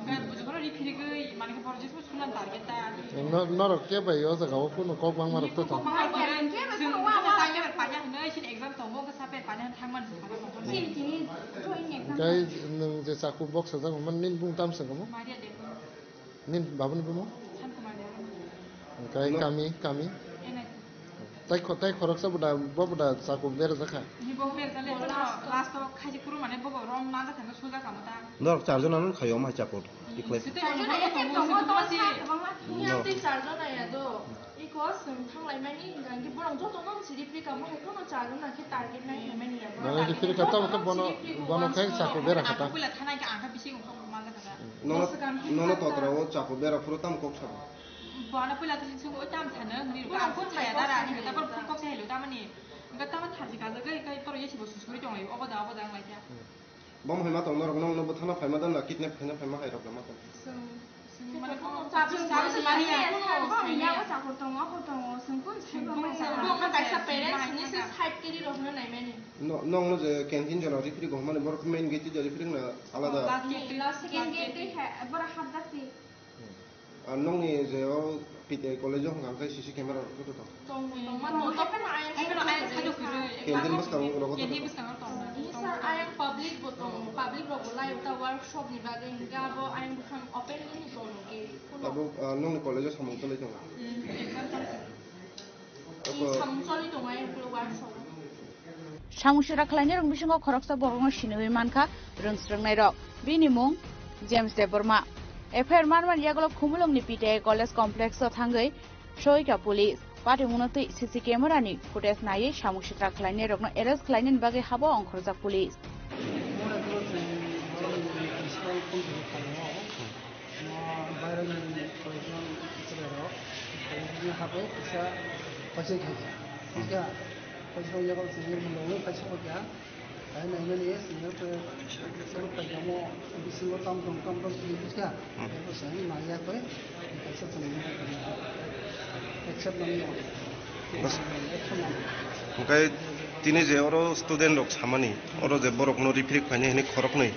Hwnkhe bujugo ri phirigwi, manwi khe borok jesbo sulan target ta. No-, norok khe bai o jaga o kunu kok bangma rok to tong. Kok bangma rok to tong. Chwng hwnwi saper panya hwnwi, sini exam tongo, hwnkhe saper panya hwnwi thangmani se saper tongkha. Chini, chini drawing exam. Hwnkhe nwng je chaku box sajak hwnmani nini bumung tamo se wngkha mo? Maria Debbarma. Nini babuni bumung? Sankumar Debbarma. Hwnkhe kami, kami? N I C. Tai kho-, tai khoroksa bo da, bo bo da chaku berajak kha? Ni bo berajak le, last o khaji kuru mane bo bo rom manjak thangwi sujak kamo ta. Norok charjon ano khayo mai chaku. Tikhlai. Site charjon aya kem tongo, tongo si. Kwbangma thung ya, tei charjon aya do. Iko swng thanglaimani hwnkha hwnkhe borok jotono siri pri kamo hai kheno charjon na khe target nai hwnmani ya. Nang di phiri kha tamo khe bono, bono khai chaku bera kha ta. Puila thana khe ang kha bising kok manjak kha. Nono, nono totra o chaku bera phuru tamo kok sabo. Bono puila to sing sung o tam thana hwnwi rwkha. Ang kok saya dara hwnwi ta bor phuru kok sai lo tamani. Hwnkhe tamo tharji kajagwi kai toro yesi bo susuri tonglaio obo da obo da wng lai kha. Bom hai ma tong norok nong no bwthana phaima dan la kidnap khaina phaima hai rok ma tong. Swng, swng mane kono chap chap mani ya. Kono ya ko chakur tongo, ko tongo, swng kun sai bo mani. Bo ka kaisa parents ni se side kiri rok no nai mani. No, nong no je canteen jora ripri go mani borok main gate jora ripri na alada. Last gate, last gate. Canteen gate dei hai, bora hap dasi. Ar nongni je o P T I college o hwnka hwnkhe C C camera rok joto tong. Tong, tong, tong, tong. Tong, tong, tong. Canteen bwskango rogo tong. Canteen bwskango tong. Ini sir, ayang public bo tong, public rok bo lai ta workshop ni bagwi hwnkhe abo ayang bwkhang open ni tong hwnkhe. Abo, ah, nongni college o samung tolai tongo. Hmm, exam tong. Abo samung tolai tongo ayang workshop. Samung sitra khlainairok bisingo khoroksa borokno siniwi mankha rwngsrwngnairok. Bini mung James Debbarma. F I R manmani yagulo Khumulwngni P T I College Complex-o thangwi soika police. Patimungno twi C C camera-ni footage naiwi samung sitra khlainairokno arrest khlainani bagwi habo ongkhorjak police. Bairani koijon chwrairok, koijon habai kisa paisai khaikha. Khaikha, paisai yago chwngwi mwnwi paisai khaikha. Hai naimani chwngwi khe chwngwi paikha mo bisingo tam tong tam tong chwngwi khaikha. Eko chwngwi naiya koi kaisa chwngwi accept nangya. Bas. Hwnkhe tini je oro student rok samani, oro je borokno riprik phaini hwnwi khoroknwi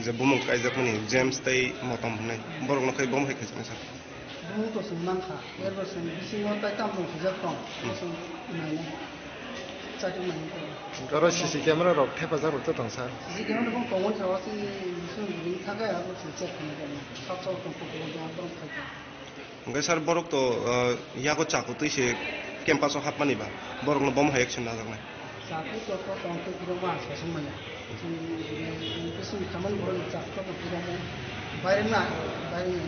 je bumung kaijakmani James tei Motom hwnwi, borokno khai bom hai kaijaknai sir. Bumung to chwng mankha, erbo chwng bisingo tai tamo hwnjak tong, hmm, chwng nainai. Oro C C camera rok thepajak rok to tong sir. C C camera rok tongo, chini bising building thangkhe abo chini check khainai khe sat sat tong khe borok jang borok thangkhe. Hwnkhe sir, borok to, ah, yago chakutwi se campus o hapmani ba, borokno bomo hai action najaknai. Chakutwi to tong khe borok ma sasing maya. Chini bising khamani borok chakutwi to borok baire na, baire na,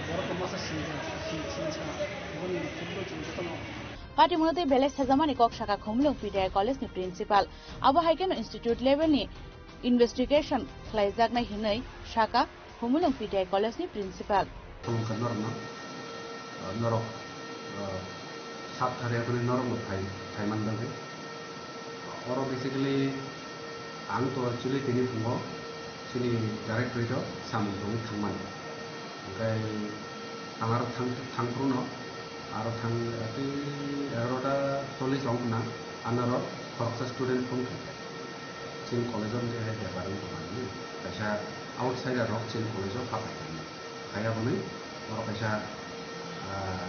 borok masa sing sing sing sa, borok ni khublo chini jotono. Patimunotwi belai sajamani kok saka Khumulwng P T I College ni principal. Abo hai kheno institute level ni investigation khlaijaknai hinwi saka Khumulwng P T I College ni principal. Khulumkha norokno, ah, norok, ah, sab thari aboni norokno phai, phai man bagwi. Oro basically ang to actually tini phungo chini directorate o samung tangwi thangmani. Hwnkhe ang aro thang, thangphruno, aro thang, tei egarota chollish wng khna, anaro khoroksa student phone khaikha. Chini college o je hai bepar wng tongmani, kaisa outsider rok chini college o hapai kha. Phai aboni oro kaisa, ah,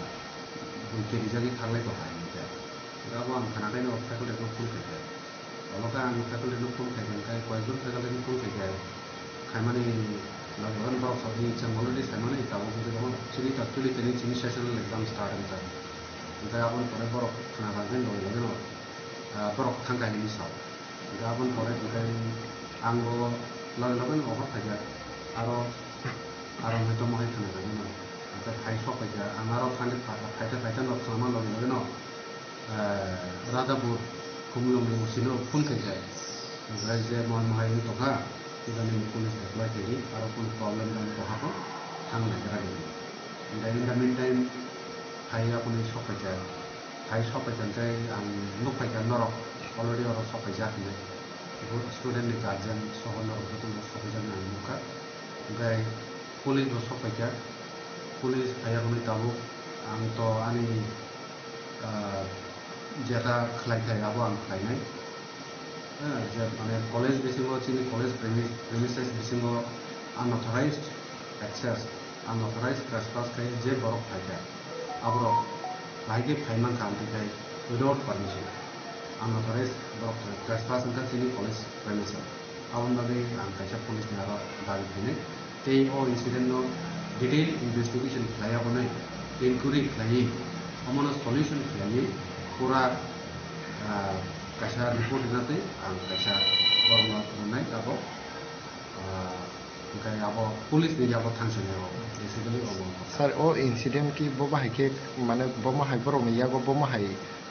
bui kerijagwi thanglai tongo hai hwnwi khe. Abo ang khna khe no faculty no phone khaikha. Abo khe ang faculty no phone khaikha, hwnkhe koyekjon faculty no phone khaikha. Khaimani logi logi borok saui chwng already saimani tabuk wngwi tongo. Chini ta tuli tini chini sessional exam start wngkha. Hwnkhe aboni pore borok khna kha khe logi logi no, ah, borok thang kha hinwi sao. Hwnkhe aboni pore hwnkhe ang bo logi logi no offer khaikha. Aro, aro hwnkhe tamo hai khna kha khe no. Hwnkhe phai sok phaikha, ang aro thangwi phaikha, phaikha, phaikha no khna ma logi logi no. Eh, Radhapur Khumulwng ni O C no phone khaikha, omo hai wng tongkha, tei nini police apply khaidi, aro kunu problem wng tongkha kho, thang naigra di. Hwnkhe in the meantime, phai aboni sok phaikha, phai sok phaikha hwnkhe ang nuk phaikha norok already oro sok phaijak hinwi, student ni guardian soho norok jotono sok phaijak hinwi ang nukha. Hwnkhe police bo sok phaikha, police phai aboni tabuk ang to ani ah, jeta khlai khai abo ang khlainai. Ah, je mane college bisingo chini college premi-, premises bisingo unauthorized access, unauthorized trespass khai je borok phai kha, aborok bahai khe phai man kha amtwi khai without permission. Unauthorized borok trespass wngkha chini college premises. Aboni bagwi ang kaisa police ni aro dabi khainai. Tei o incident no detail investigation khlai aboni inquiry khlaiwi omono solution khlaiwi pura, ah, kaisa report rwna tei ang kaisa borokno rwnai abo, ah, hwnkhe abo police ni yago thangsinai o basically omo. Sir, o incident ki bo bahai khe mane bomo hai borok ni yago bomo hai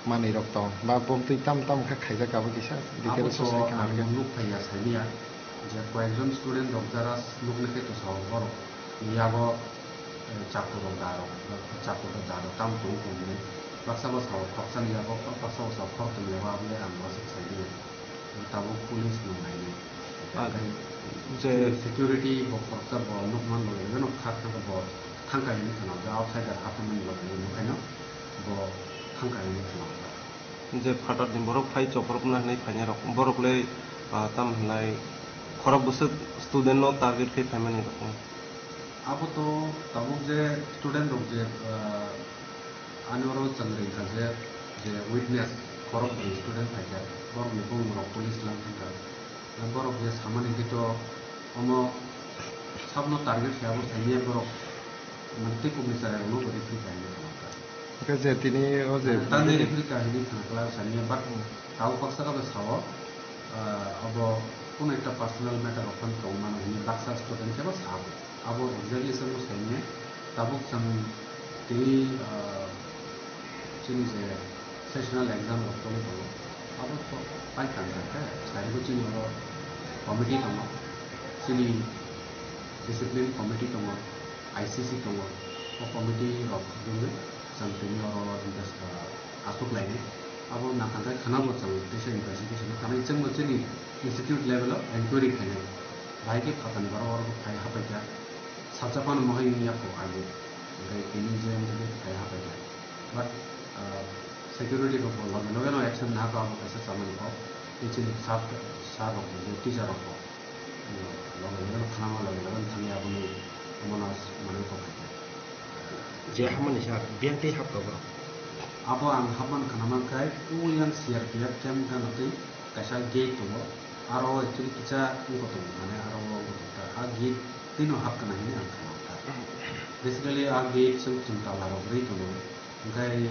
manwi rok tong ba bomtwi tam tam khe khaijak abo kisa details o sai khna ang rwgwi. Nuk phaiya saimanya je koyekjon student rok jara nukni khe to sao borok ni yago, eh, chakur rok da rok, chakur rok da rok tam tong tong hinwi baksa bo sao khoroksa ni yago, baksa bo sao khorokthom ni yago, aboni ang bo se saimanya. Tabuk police no nainai. Ah, je security bo khoroksa bo nukman loge loge no kha kha bo thangkai hinwi khna, je outsider hapmani loge loge nukhaino bo thangkai hinwi khna. Je phatar ni borok phai chopropna hinwi phainai rok, borok le, ah, tam hinai khorok bwswk student no target khe phaimani rok. Abo to tabuk je student rok je, ah, ani oro chwng ringkha je, je witness khorok bwrwi student phaikha, borokni bumung rok police lang thangkha. Borok je samani hwnkhe to omo sabno target khe abo saimanya borok tei kubuni chwrairokno bo referee kha hinwi khna kha. Hwnkhe je tini o je tang referee kha hinwi khna kha saimanya, but tabuk baksa khe bo sao, ah, abo kunu ekta personal matter rok phano tongmano hinwi baksa student khe bo sao. Abo exactly chwngno saimanya, tabuk chwng tini, ah, chini je sessional exam rok tongwi tongo, abo to pai kanjak khe, saibo chini oro committee tongo, chini discipline committee tongo, I C C tongo, o committee rok wngwi chwng tini oro invest, ah, aswk lainai. Abo nakhangkhai khwnabo chwng teisa investigation khanai, chwngbo chini institute level o enquiry khainai. Bahai khe phatarni borok oro phai hapaikha. Salsa phano mohai wngya kho ani. Hwnkhe tini je wngkhe phai hapaikha. But, ah, security rok bo loge loge no action nahakha abo kaisa chamani kok. Tei chini sir, sir rok bo, teacher rok bo, loge loge no khnama loge loge no thangya aboni omono manwi kok hai khe. Je hamani sir, biyang tei hapkha borok? Abo ang hapmani khna mankha, o yang C R P F camp gana twi kaisa gate tongo, aro actually kisa wngkha tongo, mane aro wngkha tongo, ta a gate twino hapkha na hinwi ang khna mankha. Basically a gate chwng chwng tala rok rwi tongo, hwnkhe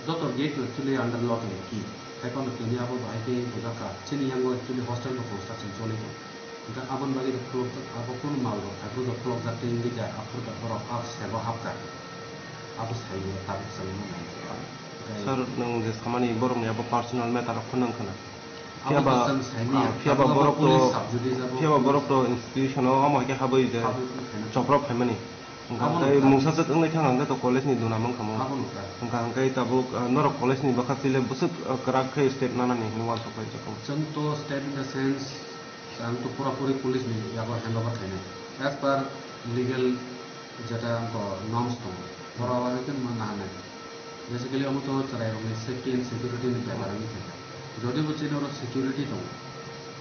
joto gate no actually under lock and key, haiphano tini abo bahai khe bujakha, chini yango actually hostel no construction choli tongo. Hwnkhe aboni bagwi rok khulokjak, abo kunu mal rok hai, borok khulokjak tei wngwi kha, aphuru kha borok a sebo hapkha. Abo sai tabuk chwng nai. Hwnkhe Sir, nwng je samani borokni abo personal matter rok phano wngkha na? Abo Phiya ba, to chwng saini ah, ya, phiya ba abo borok to, police subjudice abo phiya ba borok to institution o omo hai khe habwi je habwi khaina. Chopra phaimani. Hwnkha Abo hwnkhe nukha. Mungsa swk wngwi thang hwnkhe to college ni duna mankha mo. Abo nukha. Hwnkha hwnkhe tabuk, ah, norok college ni bwkha chwile bwswk, ah, kwrak khe step nanani hinwi uansuk pai jakha. Chwng to step in the sense, ang to pura puri police ni yago hand over khainai. As per legal jeta wngkha norms tongo. Borok abo hai khe ma nahanai. Basically omo to chwrairokni safety and security ni bepar wngwi thangkha. Jodi bo chini oro security tongo,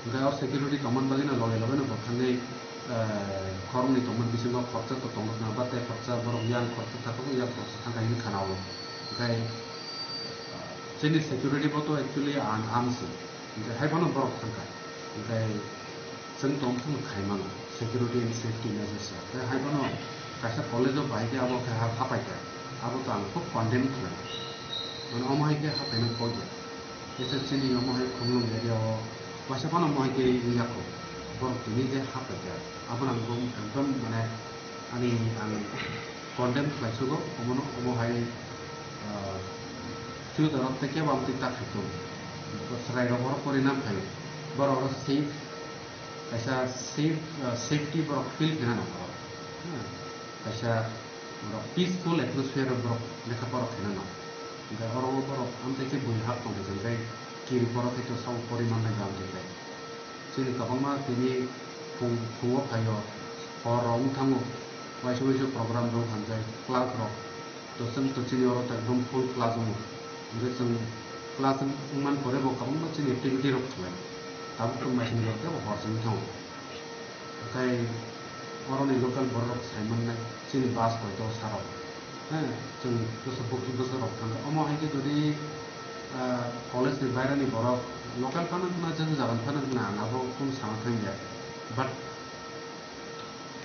hwnkhe o security tongmani bagwino loge loge no bo thangwi, eh, khoroknwi tongmani bisingo khoroksa to tongo khna, ba tei khoroksa borok yang khoroksa thangkha, yang khoroksa thangkha hinwi khna-o. Hwnkhe chini security bo to actually ang, ang se. Hwnkhe hai phano borok thangkha. Hwnkhe chwng tong phano khai mano, security and safety measures ya. Tei hai phano kaisa college o bahai khe abo khe ha-, hapai kha. Abo to ang khub condemn khlai. Mane omo hai khe hapaina kok ya. Teisa chini omo hai Khumulwng area o waisa phano omo hai khe wngya kho. Borok tini je hapai kha. Abono ang ekdom mane ani ang condemn khlai sugo. Omono omo hai, ah, future o tei kebo amtwi ta khai tongo. Chwrairok oro porina phaio. Borok oro safe, kaisa safe, ah, safety borok feel khaina nango. Hmm. Kaisa borok peaceful atmosphere o borok lekha pora khaina nango. Hwnkhe oro o borok amtwi khe bui hap tongkha, hwnkhe kiri borok khe to sabo poriman nai amtwi khe. Chini kwbangma tini phung, phungo phaio, hor rok wng thango, waisa waisa program rok hamjai, class rok. To chwng to chini oro to ekdom full class wngo. Hwnkhe chwng class wng-, wngmani pore bo kwbangma chini activity rok khlai. Tabuk to maising rok tei bo hor chwng thango. Hwnkhe oroni local borok rok sai mannai, chini bus koito sarok. He, chwng bwsa bwsa rok thangkha. Omo hai khe jodi, ah, college ni bairani borok local phano wngkha, jesa jaga ni phano wngkha, ang abo kunu sana thangya. But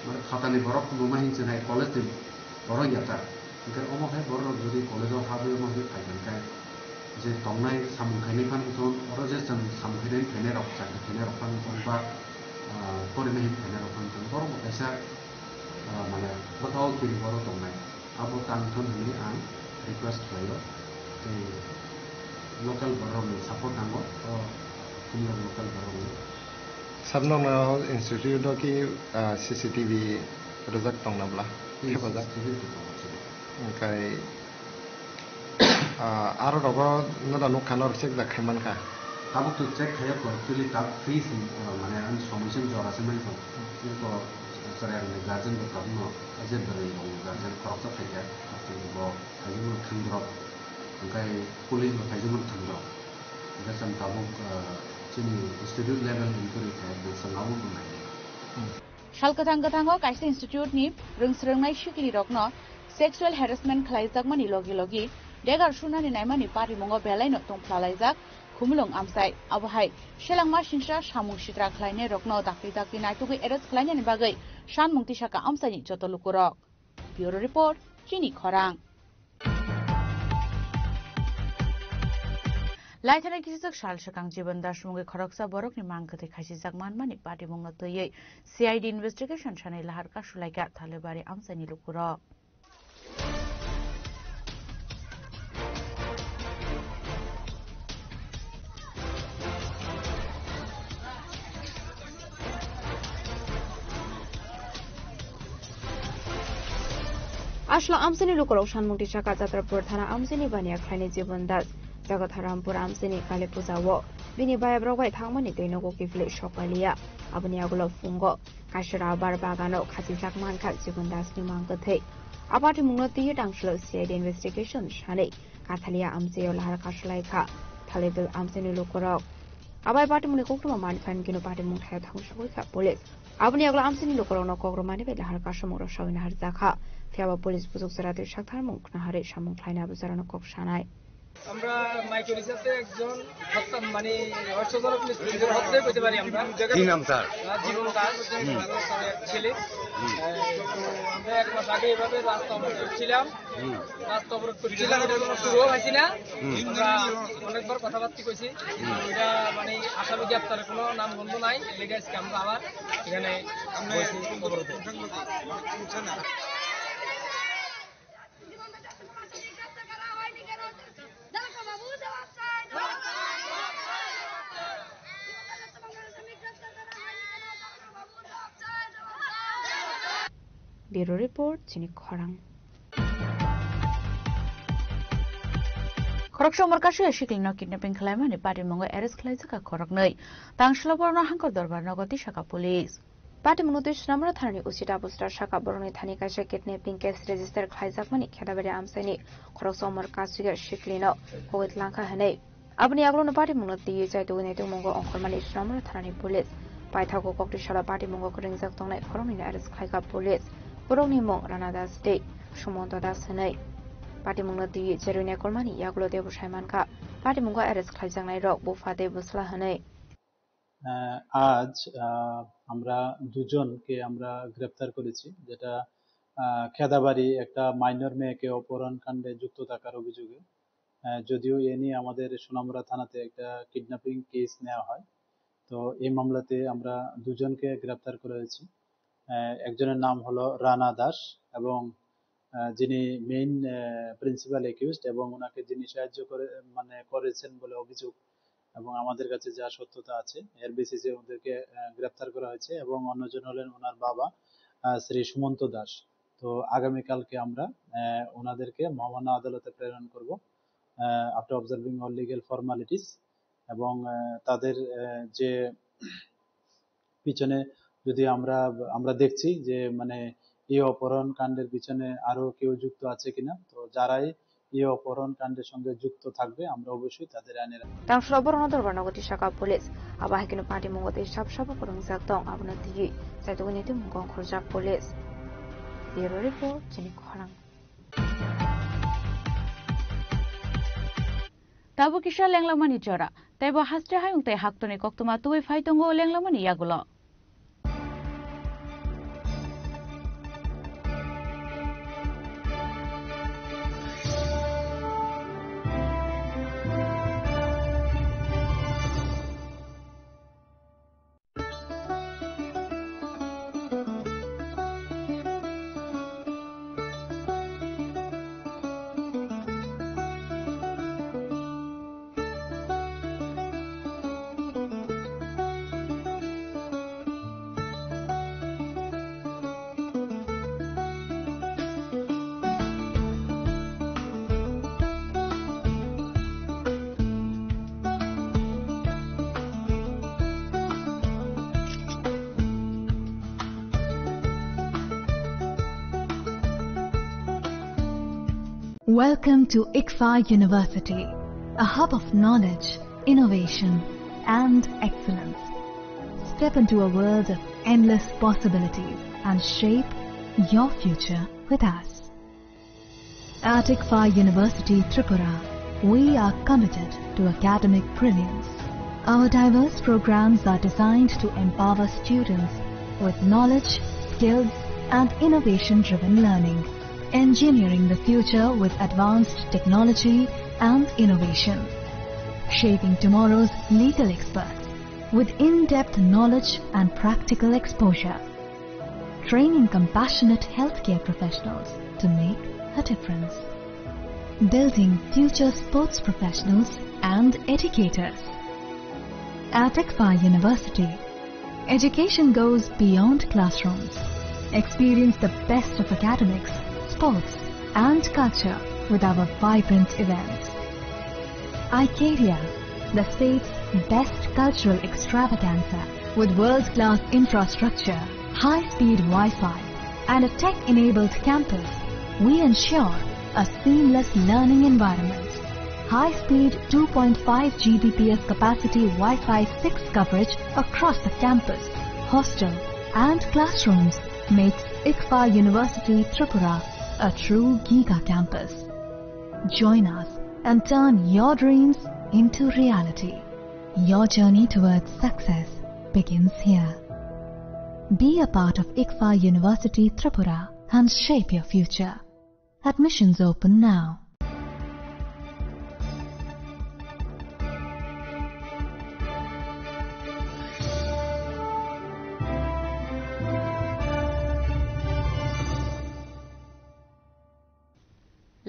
mane phatani borok bo ma hinwi chinai college ni borok ya ta. Hwnkhe omo hai borok rok jodi college o habwi omo hai phai kha hwnkhe je tongnai samung khainai phano wngthon, oro je chwng samung khainai phainai rok, chakri khainai rok phano wngthon ba, ah, porinai hinwi phainai rok phano wngthon, borok bo kaisa, ah, mane bwkha o kiri borok tongnai. Abo tang thon hinwi ang request khlaio. Tei local borok rokni support nango, o Khumulwng local borok rokni. Sir, nokno institute o ki, ah, C C T V rwjak tongna bwla? Yes, khepajak. C C T V rwjak tongo, chini. Hwnkhe, ah, aro rogo noda nukha, norok check jak khai mankha. Tabuk to check khaiya kho, actually tabuk free se, ah, mane ani somoi se jora se mankha. Eko chwrairokni guardian bo tabukno, je bwrwi rokni guardian khoroksa phaikha, bo phaijwkmano thangdrop, hwnkhe police bo phaijwkmano thangdrop. Hwnkhe chwng tabuk, ah, chini institute level inquiry khe bo chwng abo bo nainai. Sal kwthang kwthango kaisa institute ni rwngsrwngnai sikiri rokno sexual harassment khlaijakmani logi logi degar sunani naimani parimungo belaino tongphlalaijak Khumulwng amchai. Abo hai selengma singsa samung sitra khlainai rokno dakti dakti naitugwi arrest khlainani bagwi sanmung tisakha amchaini joto lukurok. Bureau Report, Chini Khorang. Laithani kisijak sal swkang Jibon Das mungwi khoroksa borokni mang kwthwi khaisijak manmani patimungno twiwi C I D investigation sanai lahar kasulaikha Thalibari amchaini lukurok. Asla amchaini lukurok sanmung tisakha Chatrapur thana amchaini baniya khlaini Jibon Das, Jagatarampur amchaini Kali Puja o bini bayabrok bai thangmani twi nogo kiphilwi sok pailiya. Aboni yagulo phungo kaisa rabar bagano khachijak mankha Jibon Das ni mang kwthwi. A patimungno twiwi tangsulo C I D investigation sanwi Kathaliya amchaio lahar kasulaikha Thalibil amchaini lukurok. Abai patimungni koktwma manphankhe no patimung thaio thangsugwi kha police. Aboni yagulo amchaini lukurokno kokrwmani bai lahar kasumung rok sawina harjakha. Phiya ba police bujuk jora twi saktharmung khna harwi samung khlaina abo jorano kok sanai. আমরা মাইকেল রিচার্ডসে একজন হত্যা, মানে, রহস্যজনক মৃত্যুর হত্যাই বলতে পারি আমরা। কি নাম তার? আহ, জীবন দাস, হুম। তার এক ছেলে। হুম। আহ, তো আমরা এক মাস আগে এভাবে রাস্তা অবরোধ করছিলাম। হুম। রাস্তা অবরোধ করছিলাম, এটা কোনো সুযোগ পাইছি না। হুম। আমরা অনেকবার কথাবার্তা কইছি, হুম। এটা, মানে, আসামি গ্রেপ্তারের কোনো নাম গন্ধ নাই, এর লেগে আজকে আমরা আবার এখানে বসে অবরোধ। Bureau report, chini khorang. Khoroksa Umar Kasuya siklino kidnapping khlaimani patimungo arrest khlaijak khoroknwi. Tangshla borokno Hangkor Dorbar nogo tisaka police. Patimungno twi Sonamura thanani O C Double Star saka borokni thani kaisa kidnapping case register khlaijakmani Khedabari amchaini khoroksa Umar Kasuya siklino kogwi tlangkha hwnwi. Aboni yagulono patimungno twiwi chaitugwi naitukmungo ongkhormani Sonamura thanani police. Paithago kokti salo patimungo kwrwngjak tongnai khoroknwino arrest khlaikha police. Borokni mung Rana Das tei Sumonto Das hwnwi. Patimungno twiwi cherwi naikolmani yagulo teibo sai mankha patimungo arrest khlaijaknairok bupha tei bwsla hwnwi. আহ, আজ, আহ, আমরা দুজনকে আমরা গ্রেপ্তার করেছি, যেটা, আহ, খেদাবাড়ি একটা মাইনর মেয়েকে অপহরণ কাণ্ডে যুক্ত থাকার অভিযোগে। আহ, যদিও এ নিয়ে আমাদের সোনামুড়া থানাতে একটা কিডন্যাপিং কেস নেওয়া হয়, তো এই মামলাতে আমরা দুজনকে গ্রেপ্তার করা হয়েছে। আহ, একজনের নাম হলো রানা দাস এবং, আহ, যিনি মেইন, আহ, প্রিন্সিপাল অ্যাকিউজড এবং ওনাকে যিনি সাহায্য করে, মানে, করেছেন বলে অভিযোগ এবং আমাদের কাছে যা সত্যতা আছে, এর বেসিসে ওদেরকে, আহ, গ্রেপ্তার করা হয়েছে এবং অন্যজন হলেন ওনার বাবা, আহ, শ্রী সুমন্ত দাস। তো আগামীকালকে আমরা, আহ, ওনাদেরকে মহামান্য আদালতে প্রেরণ করব, আহ, after observing all legal formalities। এবং, আহ, তাদের, আহ, যে পিছনে যদি আমরা, আমরা দেখছি যে, মানে, এই অপহরণ কাণ্ডের পিছনে আরো কেউ যুক্ত আছে কিনা। তো যারাই এই অপহরণ কাণ্ডের সঙ্গে যুক্ত থাকবে, আমরা অবশ্যই তাদের আইনের Tangshla borokno dorbar nogo tisaka police. Abo hai kheno patimungo tei sab sabo kwrwngjak tong, abono twiwi chaitugwi naitukmungo ongkhorjak police. Bureau report, chini khorang. Tabuk kisa lenglamani jora, teibo haste hayung tei haktorni koktwma tubui phai tongo lenglamani yagulo. Welcome to ICFAI University, a hub of knowledge, innovation, and excellence. Step into a world of endless possibilities and shape your future with us. At ICFAI University Tripura, we are committed to academic brilliance. Our diverse programs are designed to empower students with knowledge, skills, and innovation-driven learning, engineering the future with advanced technology and innovation, shaping tomorrow's legal experts with in-depth knowledge and practical exposure, training compassionate healthcare professionals to make a difference, building future sports professionals and educators. At ICFAI University, education goes beyond classrooms. Experience the best of academics, sports, and culture with our vibrant events. Icaria, the state's best cultural extravaganza, with world-class infrastructure, high-speed Wi-Fi, and a tech-enabled campus, we ensure a seamless learning environment. High-speed two point five G B P S capacity Wi-Fi six coverage across the campus, hostel, and classrooms makes ICFAI University Tripura A true Giga Campus. Join us and turn your dreams into reality. Your journey towards success begins here. Be a part of ICFA University Tripura and shape your future. Admissions open now.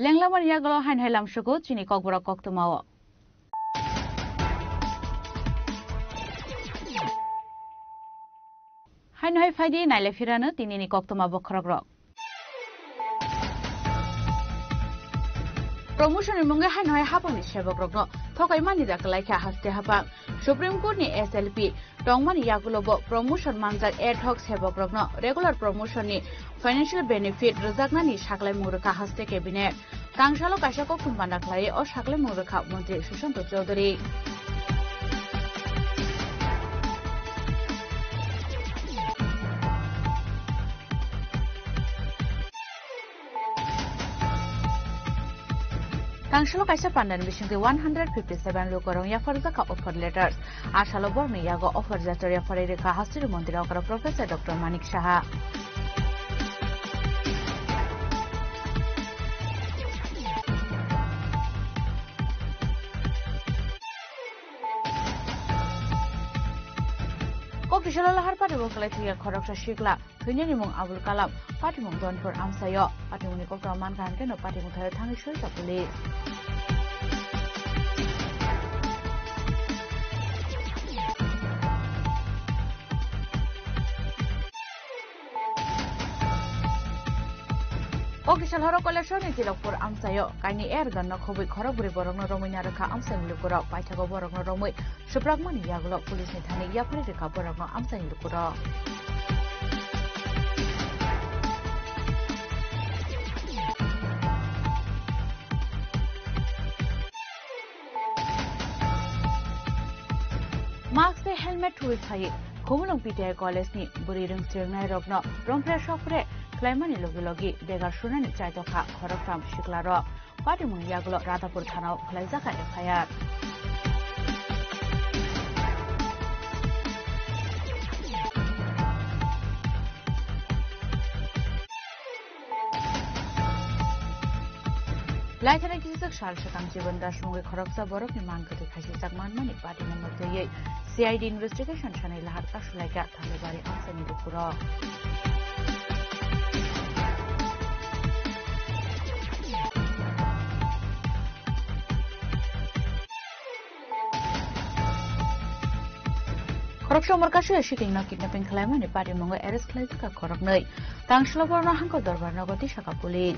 Lenglamani yagulo haino hai lamsugo chini kokborok koktwmao. Haino hai phaidi naile phirano tinini koktwma bokhorokrok. Promotion ni mungwi haino hai hapangni sebokrokno thokai mani da kwlaikha haste hapang. Supreme Court ni S L P tongmani yagulo bo promotion manjak ad hoc sebokrokno regular promotion ni financial benefit rwjaknani saklaimung rwkha haste cabinet. Tangsalo kaisa koktwma panda khlai o saklaimung rwkha Montri Sushanta Chowdhury. Tangsalo kaisa pandani bisingtwi one hundred fifty seven lukurok yapharjakha offer letters. Asalo borokni yago offer letter yapharwi rwkha hasteni montri okra Professor Doctor Manik Saha. Kokisalo lahar pari bo kwlai thwiya khoroksa sikla. Thwinani mung Abul Kalam, patimung Donpur amsaio. Patimungni koktwma mankha hwnkhe no patimung thaio thangwi soita police. Kokisal horo Koilashahar ni Tilokpur amsaio kaini air gun no khobwi khorok bwrwi borokno romwi narwkha amsaini lukurok. Paithago borokno romwi Suprakmani yagulo police ni thani yapharwi rwkha borokno amchaini lukurok. Mask tei helmet thuwi phaiwi Khumulwng P T I College ni bwrwi rwng swrwngnairokno rompre sokpre khlaimani logi logi begar sunani chaitokha khoroktham siklarok. Patimungni yagulo Radhapur thanao khwlaijakha F I R. Laithani kisijak sal swkang Jiban Das mungwi khoroksa borokni mang kwthwi khasijak manmani patimungno twiwi C I D investigation sanai lahar kasulaikha Thangbari amchaini lukurok. Khoroksa umor kasu ya sikingno kidnapping khlaimani patimungwi arrest khlaijakha khoroknwi. Tangsalo borokno hangkor dorbar nogo tisakha police.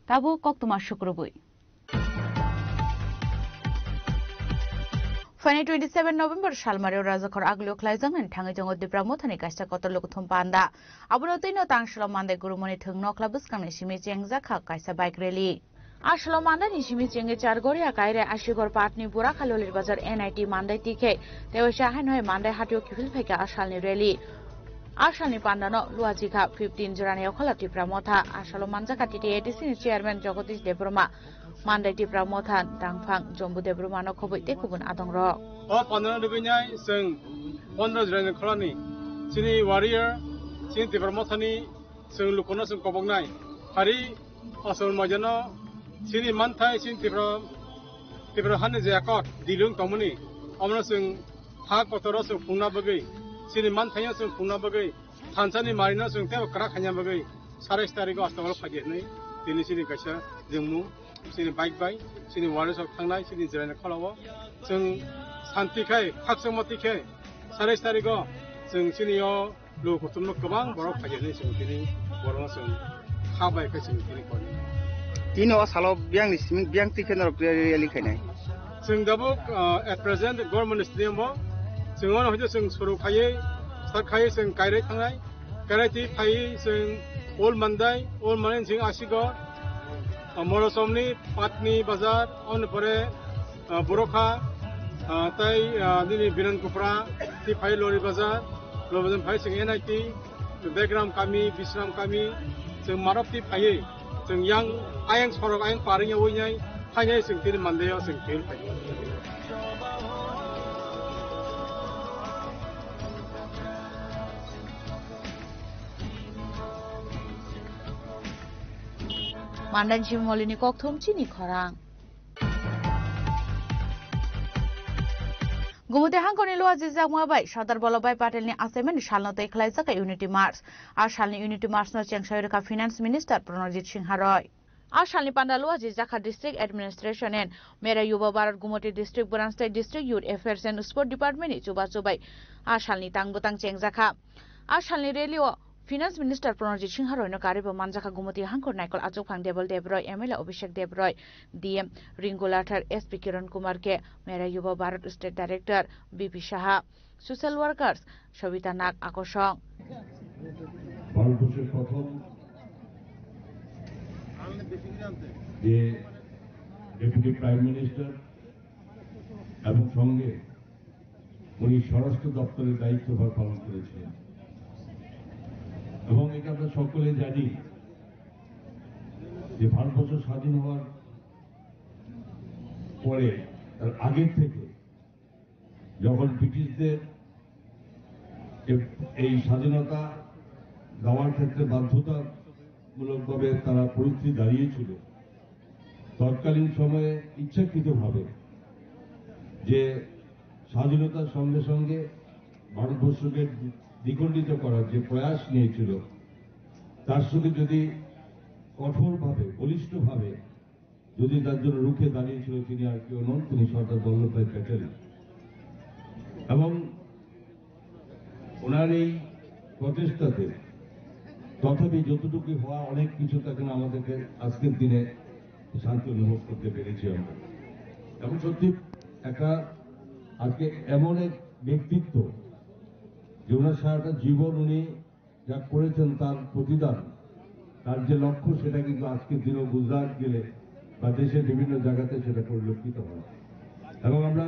Tabuk koktwma sukrubwi. Phainai twenty seven November salmario Rajakhor agulio khlaijaknani thangwi tongo Tipra Mothani kaisa kotor lukuthum panda. Abono twino tangsalo mandai gurumani thwng nokla bwskangni simi chengjakha kaisa bike rally. Asalo mandaini simi chengwi Chargoria Kaire Asigor Patni Burakha Lolir Bazar N I T mandai tikhe tewaisa haino hai mandai hatio kiphil phaikha asalni rally. Asalni pandano luachikha fifteen jorani okhola Tipra Motha. Asalo manjakha T T A D C ni chairman Jagadish Debbarma, mandai Tipra Motha dangphang Jambu Debbarmano khobwi tei kubun adongrok. O pandano rwgwinai chwng pondro jorani kholani chini warrior, chini Tipra Mothani chwng lukuno chwng koboknai. Hari asol majano chini manthai chini Tipra, Tipra hani je akot dilung tongmani, omono chwng ha kotoro chwng phungna bagwi, chini manthaino chwng phungna bagwi, thansani marino chwng tebo kwrak khaina bagwi, sarais tarigo astagol phaidi hinwi tini chini kaisa jengmung, chini bike bai, chini warriors rok thangnai, chini jeraina kholao chwng santi khai, khakchangma tikhe, sarais tarigo chwng chini o luku kutumno kwbang borok phaidi hinwi chwng tini borokno chwng kha bai khe chwng tini koni. Tini o salo biyangni simi biyang tikhe norok rally khainai. Chwng tabuk, ah, at present government stadium o chwng ono hwnkhe chwng suru khaiwi start khaiwi chwng Kairai thangnai. Kairai twi phaiwi chwng Old Mandai, Old Mandai chwng Asigo, ah, Morosomni Patni Bazar, ono pore Ah, borok kha, ah, tai, ah, nini Biran Kupra, ti phai Lori Bazar, Lori Bazar phai chwng N I T, Begram kami, Bisram kami, chwng marok ti phaiwi, chwng yang ayang sorok ayang paring yawi nai, phainai chwng tini Monday o chwng phil phai. Mandan Jimolini kokthum chini khorang. Gumute hangkoni lua jijakma bai Sardar Vallabhbhai Patelni achaimani salno tei khlaijak kha Unity March. A salni Unity March no chengsai rwkha Finance Minister Pranojit Singha Roy. A salni panda lua jijakha District Administration and Mera Yuva Bharat Gumoti District Branch tei District Youth Affairs and Sport Department ni chubachu bai a salni tang bwtang chengjakha. A salni rally o Finance Minister Pranojit Singha Roy no karwi bo manjakha Gumoti Hangkor Naikol Achukphang Debel Debroy, M L A Abhishek Debroy, D M Ringu Lathar, S P Kiran Kumar K, Mera Yuva Bharat State Director B P Saha, Social Workers Sobita Nag Akosong. ভারতবর্ষের প্রথম যে deputy prime minister এবং সঙ্গে উনি স্বরাষ্ট্র দপ্তরের দায়িত্বভার পালন করেছিলেন। এবং এটা আমরা সকলে জানি যে ভারতবর্ষ স্বাধীন হওয়ার পরে, তার আগের থেকে, যখন ব্রিটিশদের এ-, এই স্বাধীনতা দেওয়ার ক্ষেত্রে বাধ্যতামূলকভাবে তারা পরিস্থিতি দাঁড়িয়েছিল, তৎকালীন সময়ে ইচ্ছাকৃতভাবে যে স্বাধীনতার সঙ্গে সঙ্গে ভারতবর্ষকে দ্বিখণ্ডিত করার যে প্রয়াস নিয়েছিল, তার সঙ্গে যদি কঠোরভাবে, বলিষ্ঠভাবে যদি তার জন্য রুখে দাঁড়িয়েছিল, তিনি আর কেউ নন, তিনি সর্দার বল্লভভাই প্যাটেল। এবং ওনার এই প্রচেষ্টাতে তথাপি যতটুকু হওয়া, অনেক কিছু তাকে আমাদেরকে আজকের দিনে শান্তি অনুভব করতে পেরেছি আমরা। এবং সত্যি একটা আজকে এমন এক ব্যক্তিত্ব, যে ওনার সারাটা জীবন উনি যা করেছেন, তার প্রতিদান, তার যে লক্ষ্য, সেটা কিন্তু আজকের দিনেও গুজরাট গেলে বা দেশের বিভিন্ন জায়গাতে সেটা পরিলক্ষিত হয়। এবং আমরা,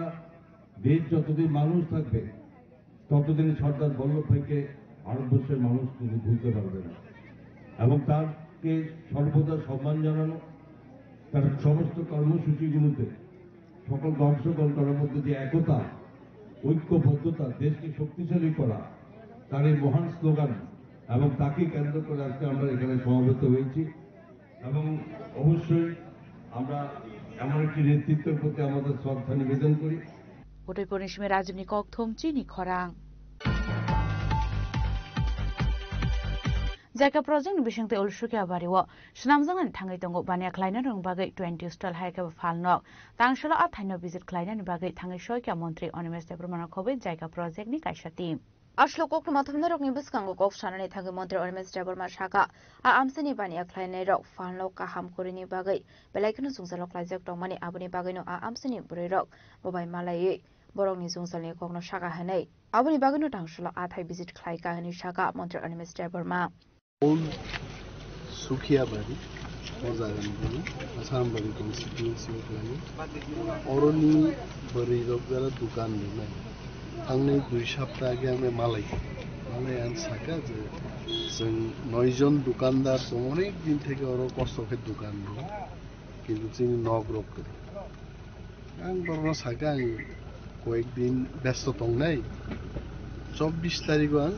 দেশ যতদিন মানুষ থাকবে, ততদিন সর্দার বল্লভভাইকে ভারতবর্ষের মানুষ কিন্তু ভুলতে পারবে না। এবং তাকে সর্বদা সম্মান জানানো, তার সমস্ত কর্মসূচিগুলোতে সকলকে অংশগ্রহণ করার মধ্যে যে একতা, ঐক্যবদ্ধতা, দেশকে শক্তিশালী করা, তার এই মহান স্লোগান এবং তাকে কেন্দ্র করে আজকে আমরা এখানে সমবেত হয়েছি। এবং অবশ্যই আমরা এমন একটি নেতৃত্বের প্রতি আমাদের শ্রদ্ধা নিবেদন করি। Udaipurni simi Rajibni kokthum chini khorang. Jaika project ni bisingtwi Ulsukia bari o swnamjaknani thangwi tongo, baniya khlainani bagwi twenty stall hai khe phalnok. Tangsalo a thaino visit khlainani bagwi thangwi soikha montri Animesh Debbarmano khobwi Jaika project ni kaisa team. Aslo kokthoma thumnairokni bwskango kok sanani thangwi montri Animesh Debbarma sakha, a amchaini baniya khlainairok phalnok kaham kwrwini bagwi belai kheno jwngjalo khlaijak tongmani, aboni bagwino a amchaini bwrwirok bobai malaiwi borokni jwngjalni kokno sakha hwnwi. Aboni bagwino tangsalo a thai visit khlaikha hwnwi sakha montri Animesh Debbarma. Old Sukhia Bari, o jagani bumo Asambari constituency o khlaio. Oroni bwrwi rok jara dukan rinai. Thangnai dui sapta age ang malai. Malai ang saka je chwng noi jon dukandar tong, onek din theke oro kosto khe dukan rio. Kintu chini nok rok kwrwi. Ang borokno sakha, ang koyek din besto tongnai. Chobbish tarigo ang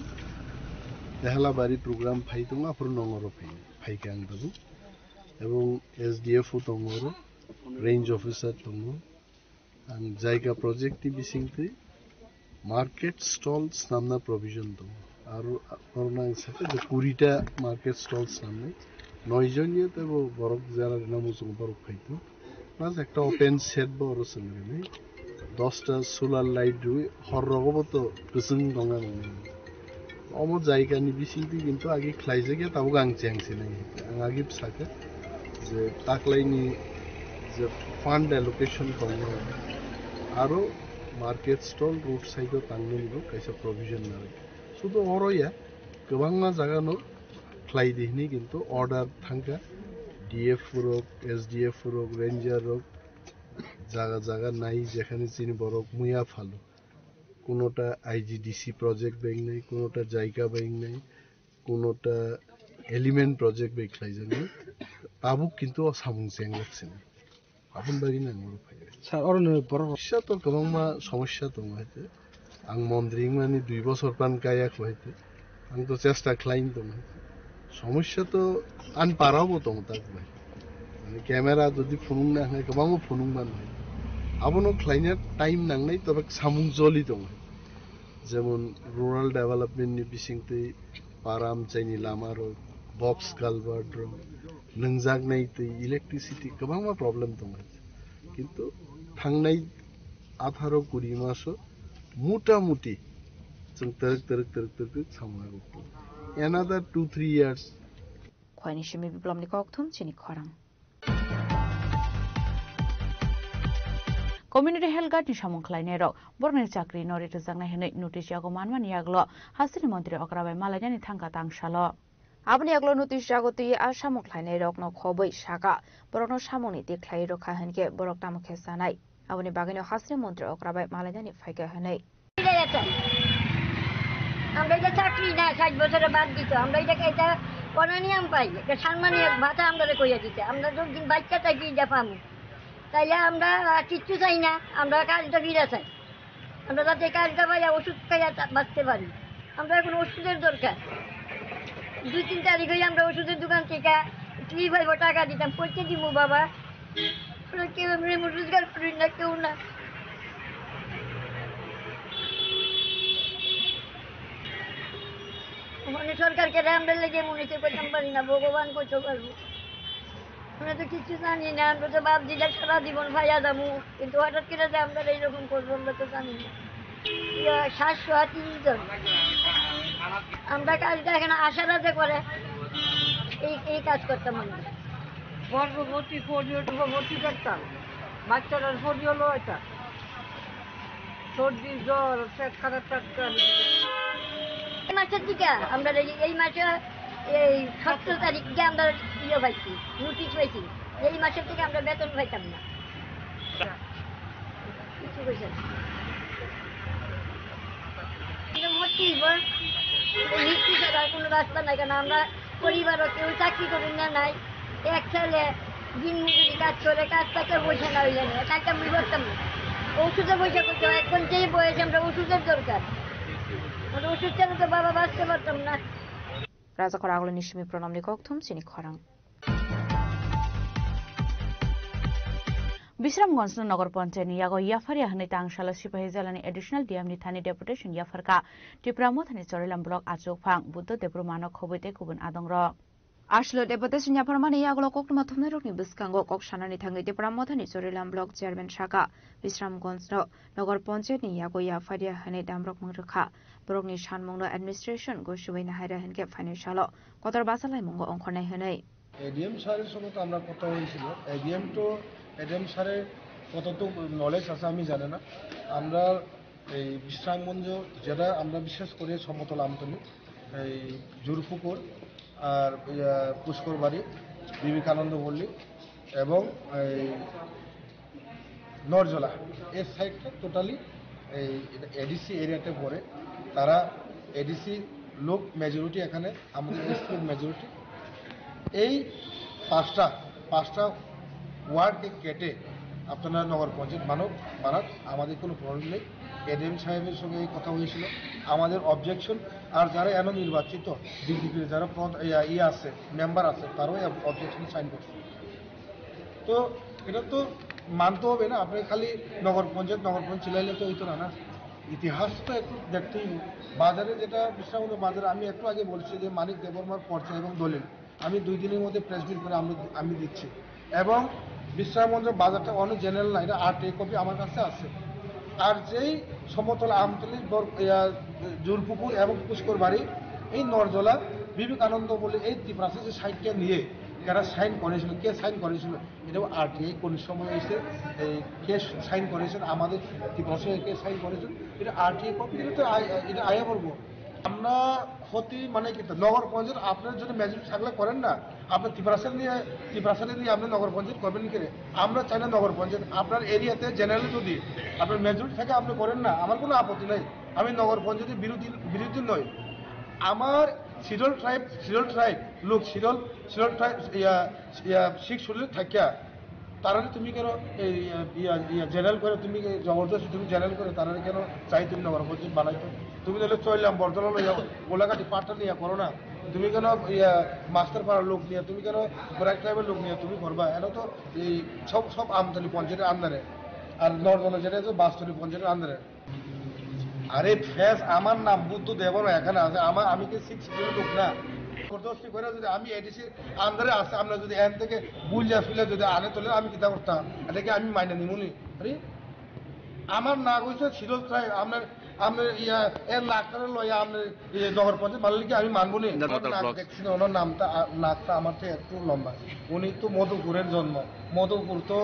Dehalabari program phai tongo, aphuru nongoro phai, phaikha ang tabuk. Ebong S D F o tongo oro, range officer tongo. Ang Jaika project ni bisingtwi market stall snamna provision tongo. Aro, aro nang sakha je kurita market stall snamnai. Noi jon ya tebo borok jara rina muchung borok phaito. Plus ekta open shed bo oro chwng rinai. Dosta solar light rwi hor rogo bo to kwchwng tongna nangni. Omo Jaika ni bisingtwi kintu agi khlaijak ya, tabuk ang cheng sinai. Ang agi bwsakhe je taklaini je fund allocation tongnai, aro market stall road side o tangnani bo kaisa provision nanai. Sudu oro ya, kwbangma jaga no khlai di hwnwi kintu order thangkha D F rok, S D F rok, ranger rok, Jaga jaga nai, jekhane chini borok muya phalo, kunota I G D C project bai wngnai, kunota jaiga bai wngnai, kunota element project bai khlaijaknai, tabuk kintu o samung chenglak sini. Aboni bagwi nang oro phai. Sir, oro no borok somosya to kwbangma somosya tongo hai. Ang montri wngmani dui bosor pan kaya kho hai. Ang to chesta khlaini tongo hai. Somosya to ani parao bo tongo tak bai. Mane camera jodi phunuk na hai kwbangma phunuk man hai. Abono khlaina time nangnai, tobe samung joli tongo hai. Jemon rural development ni bisingtwi para amchaini lama rok, box culvert rok, nwngjak nai twi, electricity kwbangma problem tongo. Kintu thangnai atharo kuri maso mota moti chwng twrwk twrwk twrwk twrwk twrwk samung tongo. Another two three years. Khwlaini simi Biplopni kokthum chini khorang. Community Health Guard ni samung khlainai rok borokni chakri no ri rwjaknai hwnwi notice yago manmani yagulo hasteni montri okra bai malainani thangkha tangsalo. Aboni yagulo notice yago twi a samung khlainai rokno khobwi saka, borokno samungni twi khlai rwkha hwnkhe borok tamo khe chanai. Aboni bagwino hasteni montri okra bai malainani phaikha hwnwi. এটা গেছে। আমরা এটা চাকরি না, ষাট বছরে বাদ দিত। আমরা এটাকে এটা কোনো নিয়ম পাই, এটা সম্মানীয় ভাতা আমরা কইয়া দিতে। আমরা যতদিন বাচ্চা থাকি এটা পাবো। তাইলে আমরা আর কিচ্ছু চাই না, আমরা কাজটা ফিরে চাই। আমরা যাতে কাজটা পাই, ওষুধ খাইয়া তা-, বাঁচতে পারি। আমরা এখন ওষুধের দরকার। দুই তিন তারিখ হয়ে আমরা ওষুধের দোকান থেকে কি পাইবো টাকা দিতাম, পৌঁছে দিব বাবা। আমরা কেউ, আমরা এমন রোজগার করি না, কেউ না। ওখানে সরকারকে আমরা লেগে মনে হচ্ছে করতাম পারি না, ভগবান করতে পারবো। আমরা তো কিচ্ছু জানি না, আমরা তো বাপ দিদা সারা জীবন ভাইয়া যাবো, কিন্তু হঠাৎ করে যে আমরা এইরকম করবো, আমরা তো জানি না। ইয়া, সাতশো আর তিরিশ জন। আমরা কাজটা এখানে আশারা যে করে এই, এই কাজ করতাম আমরা। গর্ভবতী পোলিও ভর্তি করতাম, বাচ্চাটার পোলিও লইতাম, সর্দি, জ্বর, পেট খারাপ, টাটকা। এই মাসের দিকে আমরা এই, এই মাসে এই সতেরো তারিখ থেকে আমরা ইয়ে পাইছি, নোটিশ পাইছি, এই মাসের থেকে আমরা বেতন পাইতাম না। কিছু কইছে না। কিন্তু মরতেই বল, এই মৃত্যু ছাড়া আর কোনো রাস্তা নাই, কারণ আমরা পরিবারও কেউ চাকরি করি না, নাই। এক ছেলে দিন মজুরি কাজ করে, কাজ থেকে বসে না হইলে না, কাজটা আমি করতাম না। ওষুধে বসে করতে হয়, এখন যেই বয়সে আমরা ওষুধের দরকার, আমরা ওষুধ ছাড়া তো বাবা বাঁচতে পারতাম না। Rajakhor agulini simi Pranamni kokthum chini khorang. Bisramganj Nagar Panchayat ni yago yapharya hwnwi tangsalo Sipahi Jalani Additional D M ni thani deputation yapharkha Tipra Mothani Chorilam Block achukphang Buddha Debbarma no khobwi tei kubun adongrok. Aswk deputation yapharmani yagulo koktwma thumnairokni bwskango kok sanani thangwi Tipra Mothani Chorilam Block Chairman saka Bisramganj no Nagar Panchayat ni yago yapharya hwnwi damrok mung rwkha. Borokni sanmungno administration gosiwi nahaira hinkhe phaini salo kotor bachalaimung ongkhornai hwnwi. ADM স্যারের সঙ্গে তো আমরা কথা হয়েছিল। এডিএম তো, এডিএম স্যারের কতটুকু নলেজ আছে আমি জানি না। আমরা এই বিশ্রামগঞ্জ, যেটা আমরা বিশেষ করে সমতল আমতলী, এই জোরপুকুর আর, ইয়া, পুষ্করবাড়ি, বিবেকানন্দ পল্লী এবং এই নরজলা, এই সাইডটা টোটালি এই, এটা এডিসি এরিয়াতে পড়ে। তারা এডিসি লোক মেজরিটি এখানে, আমাদের এসসি লোক মেজরিটি। এই পাঁচটা, পাঁচটা ওয়ার্ডকে কেটে আপনারা নগর পঞ্চায়েত বানান, বানান, আমাদের কোনো প্রবলেম নেই। এডিএম সাহেবের সঙ্গে এই কথা হয়েছিল, আমাদের অবজেকশন। আর যারা এখনো নির্বাচিত বিজেপির যারা পদ, ইয়া, ইয়ে আছে, মেম্বার আছে, তারাও অবজেকশন সাইন করছে। তো এটা তো মানতে হবে না, আপনি খালি নগর পঞ্চায়েত, নগর পঞ্চায়েত চিল্লাইলে তো হইতো না, না? ইতিহাস তো একটু দেখতেই হবে। বাজারে যেটা বিশ্রামগঞ্জ বাজারে আমি একটু আগে বলছি যে মানিক দেববর্মার পর্চা এবং দলিল, আমি দুই দিনের মধ্যে প্রেস মিট করে আমরা, আমি দিচ্ছি। এবং বিশ্রামগঞ্জ বাজারটা অনেক জেনারেল না, এটা আরটিআই কপি আমার কাছে আছে। আর যেই সমতল আমতলী, বর-, ইয়া, জোরপুকুর এবং পুষ্করবাড়ি, এই নরজলা, বিবেকানন্দ বলে এই ত্রিপ্রাসে যে সাইটটা নিয়ে যারা সাইন করেছিল, কে সাইন করেছিল, এটাও আরটিআই কোন সময় এসে এই কে সাইন করেছেন, আমাদের ত্রিপ্রাসে কে সাইন করেছেন, এটা আরটিআই কপি দিলে তো আয়-, এটা আয়া পড়বো। আমরা ক্ষতি মানে কি, নগর পঞ্চায়েত আপনার যদি মেজরিটি থাকলে করেন না, আপনার ত্রিপুরা সেল নিয়ে, ত্রিপুরা সেল নিয়ে আপনি নগর পঞ্চায়েত করবেন কি করে? আমরা চাই না নগর পঞ্চায়েত। আপনার এরিয়াতে জেনারেল যদি আপনার মেজরিটি থাকে, আপনি করেন না, আমার কোনো আপত্তি নাই। আমি নগর পঞ্চায়েতের বিরোধী, বিরোধী নই। আমার শিডিউল ট্রাইব, শিডিউল ট্রাইব লোক, শিডিউল, শিডিউল ট্রাইব, ইয়া, ইয়া, সিক্স শিডিউল থাকিয়া তারারে তুমি কেন এই, ইয়া, ইয়া, ইয়া, জেনারেল করে তুমি এই জবরদস্তি তুমি জেনারেল করে তারারে কেন চাই তুমি নগর পঞ্চায়েত বানাইতো? তুমি তাহলে চললাম বর্তমান লইয়া গোলাঘাটি পাট্টা নিয়ে করো না। তুমি কেন ইয়া মাস্টার পাড়ার লোক নিয়ে, তুমি কেন ব্র্যাক ট্রাইবের লোক নিয়ে তুমি করবা? এটা তো এই সব, সব আমতলি পঞ্চায়েতের আন্ডারে, আর নর্দন যেটা তো বাস্তলি পঞ্চায়েতের আন্ডারে। আরে ফেস আমার নাম বুদ্ধদেব রায় এখানে আছে, আমার, আমি কি সিক্স শিডিউল লোক না? জবরদস্তি করে যদি আমি এডিসি আন্ডারে আছে, আমরা যদি এন থেকে বুঝিয়া ফিলে যদি আনে, তাহলে আমি কিতা করতাম? এটা কি আমি মাইনে নিমুনি? আরে আমার নাক হইছে শিডিউল ট্রাইব, আপনার, আপনার ইয়া, এর নাকটারে লইয়া আপনার ইয়ে, নগর পঞ্চায়েত বানালে কি আমি মানবো নি? না, আমার নাক দেখছি না, ওনার নামটা, আ, নাকটা আমার থেকে একটু লম্বা। উনি তো মধুপুরের জন্ম, মধুপুর তো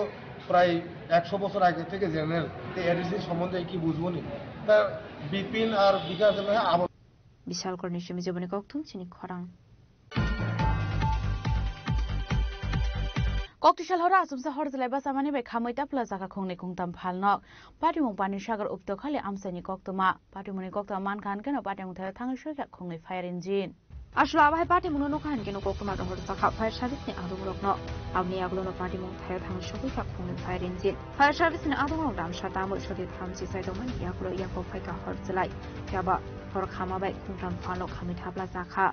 প্রায় একশো বছর আগে থেকে জেনারেল, তো এডিসি সম্বন্ধে কি বুঝবো নি? তা বিপিন আর বিকাশ এর আবার বিশাল কর্ণের সঙ্গে জীবনে কক্থুম চিনি খরাং। Koktisal horo achomsa hor jwlai bachamani bai khamwi tapla jaka khongni khongtam phalno. Patimung Panisagar Uptokhali amchaini koktwma. Patimungni koktwma mankha hinkhe no patimung thaio thangwi soikha khongni fire engine. Aswk abo hai patimungno nukha hinkhe no koktwma rohor jakha fire service ni adongrokno. Aboni yagulono patimung thaio thangwi sogwikha khongni fire engine. Fire service ni adongrok damsa tamwi sodi thamchi chai tongmani yagulo yakok phaikha hor jwlai. Phiaba hor khama bai khongtam phalno khamwi thapla jakha.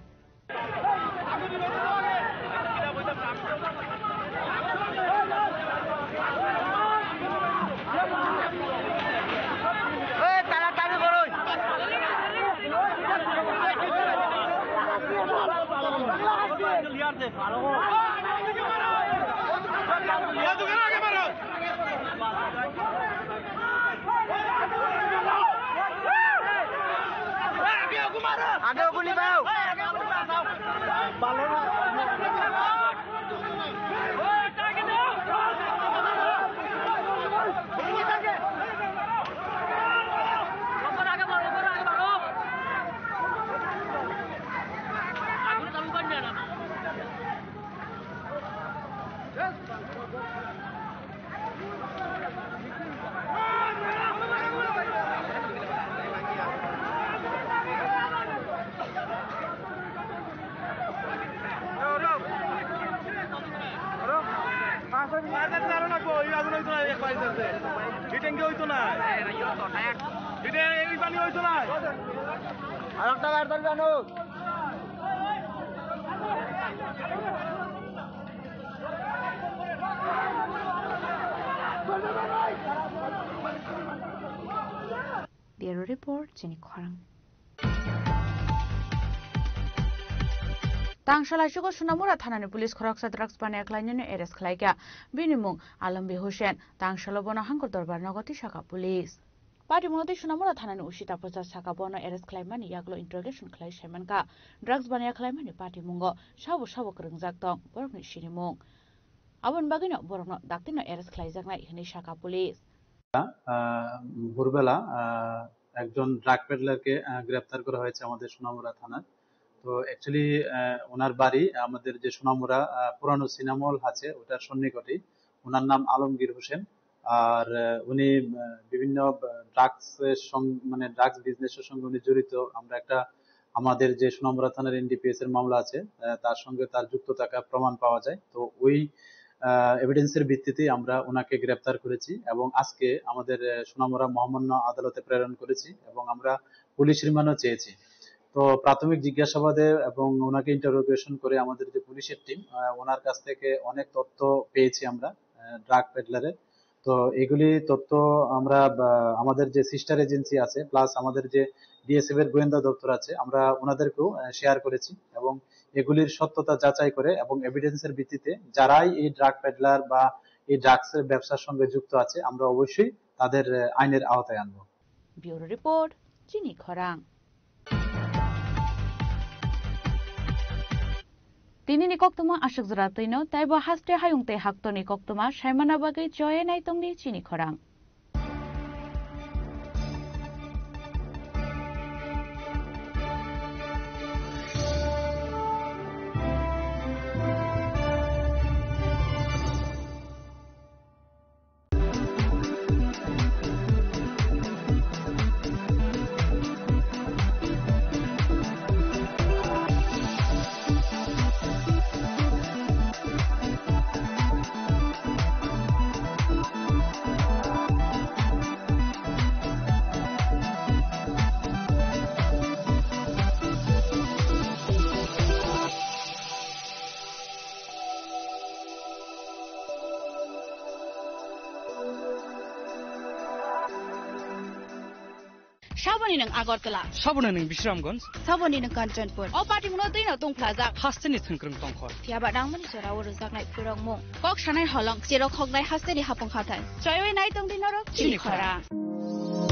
Ado guli bao. আরেকটা গাড়ি ধরবে আনো। Bureau Report, Chini Khorang. Tangsala sugo Sunamura thanani police khoroksa drugs baniya khlainani arrest khlaikha. Bini mung Alambi Hussein. Tangsalo bono Hangkor Dorbar nogo tisakha police. Patimungno tei Sunamura thanani O C Taposa saka bono arrest khlaimani yagulo interrogation khlai saimankha. Drugs baniya khlaimani patimungo sabo sabo kwrwngjak tong borokni sinimung. Aboni bagwino borokno daktirno arrest khlaijaknai hwnwi saka police. আহ, ভোরবেলা, আহ, একজন ড্রাগ পেডলারকে, আহ, গ্রেপ্তার করা হয়েছে আমাদের সোনামুড়া থানার। তো অ্যাকচুয়ালি, আহ, ওনার বাড়ি আমাদের যে সোনামুড়া, আহ, পুরানো সিনেমা হল আছে, ওটার সন্নিকটেই। ওনার নাম আলমগীর হোসেন। আর, আহ, উনি, আহ, বিভিন্ন, আহ, ড্রাগসের সং-, মানে, ড্রাগস বিজনেসের সঙ্গে উনি জড়িত। আমরা একটা, আমাদের যে সোনামুড়া থানার এনডিপিএস এর মামলা আছে, আহ, তার সঙ্গে তার যুক্ত থাকার প্রমাণ পাওয়া যায়। তো ওই, আহ, এভিডেন্সের ভিত্তিতে আমরা ওনাকে গ্রেপ্তার করেছি এবং আজকে আমাদের, আহ, সোনামুড়া মহামান্য আদালতে প্রেরণ করেছি এবং আমরা পুলিশ রিমান্ডও চেয়েছি। তো প্রাথমিক জিজ্ঞাসাবাদে এবং ওনাকে ইন্টারোগেশন করে আমাদের যে পুলিশের টিম, আহ, ওনার কাছ থেকে অনেক তথ্য পেয়েছি আমরা, আহ, ড্রাগ পেডলারের। তো এগুলি তথ্য আমরা, বা, আমাদের যে সিস্টার এজেন্সি আছে, প্লাস আমাদের যে বিএসএফ এর গোয়েন্দা দপ্তর আছে, আমরা ওনাদেরকেও, আহ, শেয়ার করেছি এবং এগুলির সত্যতা যাচাই করে এবং এভিডেন্সের ভিত্তিতে যারাই এই ড্রাগ পেডলার বা এই ড্রাগসের ব্যবসার সঙ্গে যুক্ত আছে, আমরা অবশ্যই তাদের, আহ, আইনের আওতায় আনবো। Bureau Report, Chini Khorang. Tinini koktwma aswk jora twino, taibo haste hayung tei haktorni koktwma saimana bagwi choye naitongdi Chini Khorang. Saboni nwng Agartala. Saboni nwng Bisramganj. Saboni nwng Kanchanpur. O patimungno twino tungphlajak. Hasteni thwngkwrwng tongkhor. Phiyaba nangmani jorao rwjaknai phurokmung. Kok sanai holong, cherok hoknai hasteni hapung hathai. Choiwi nai tongdi norok chini chini khorang. Khorang.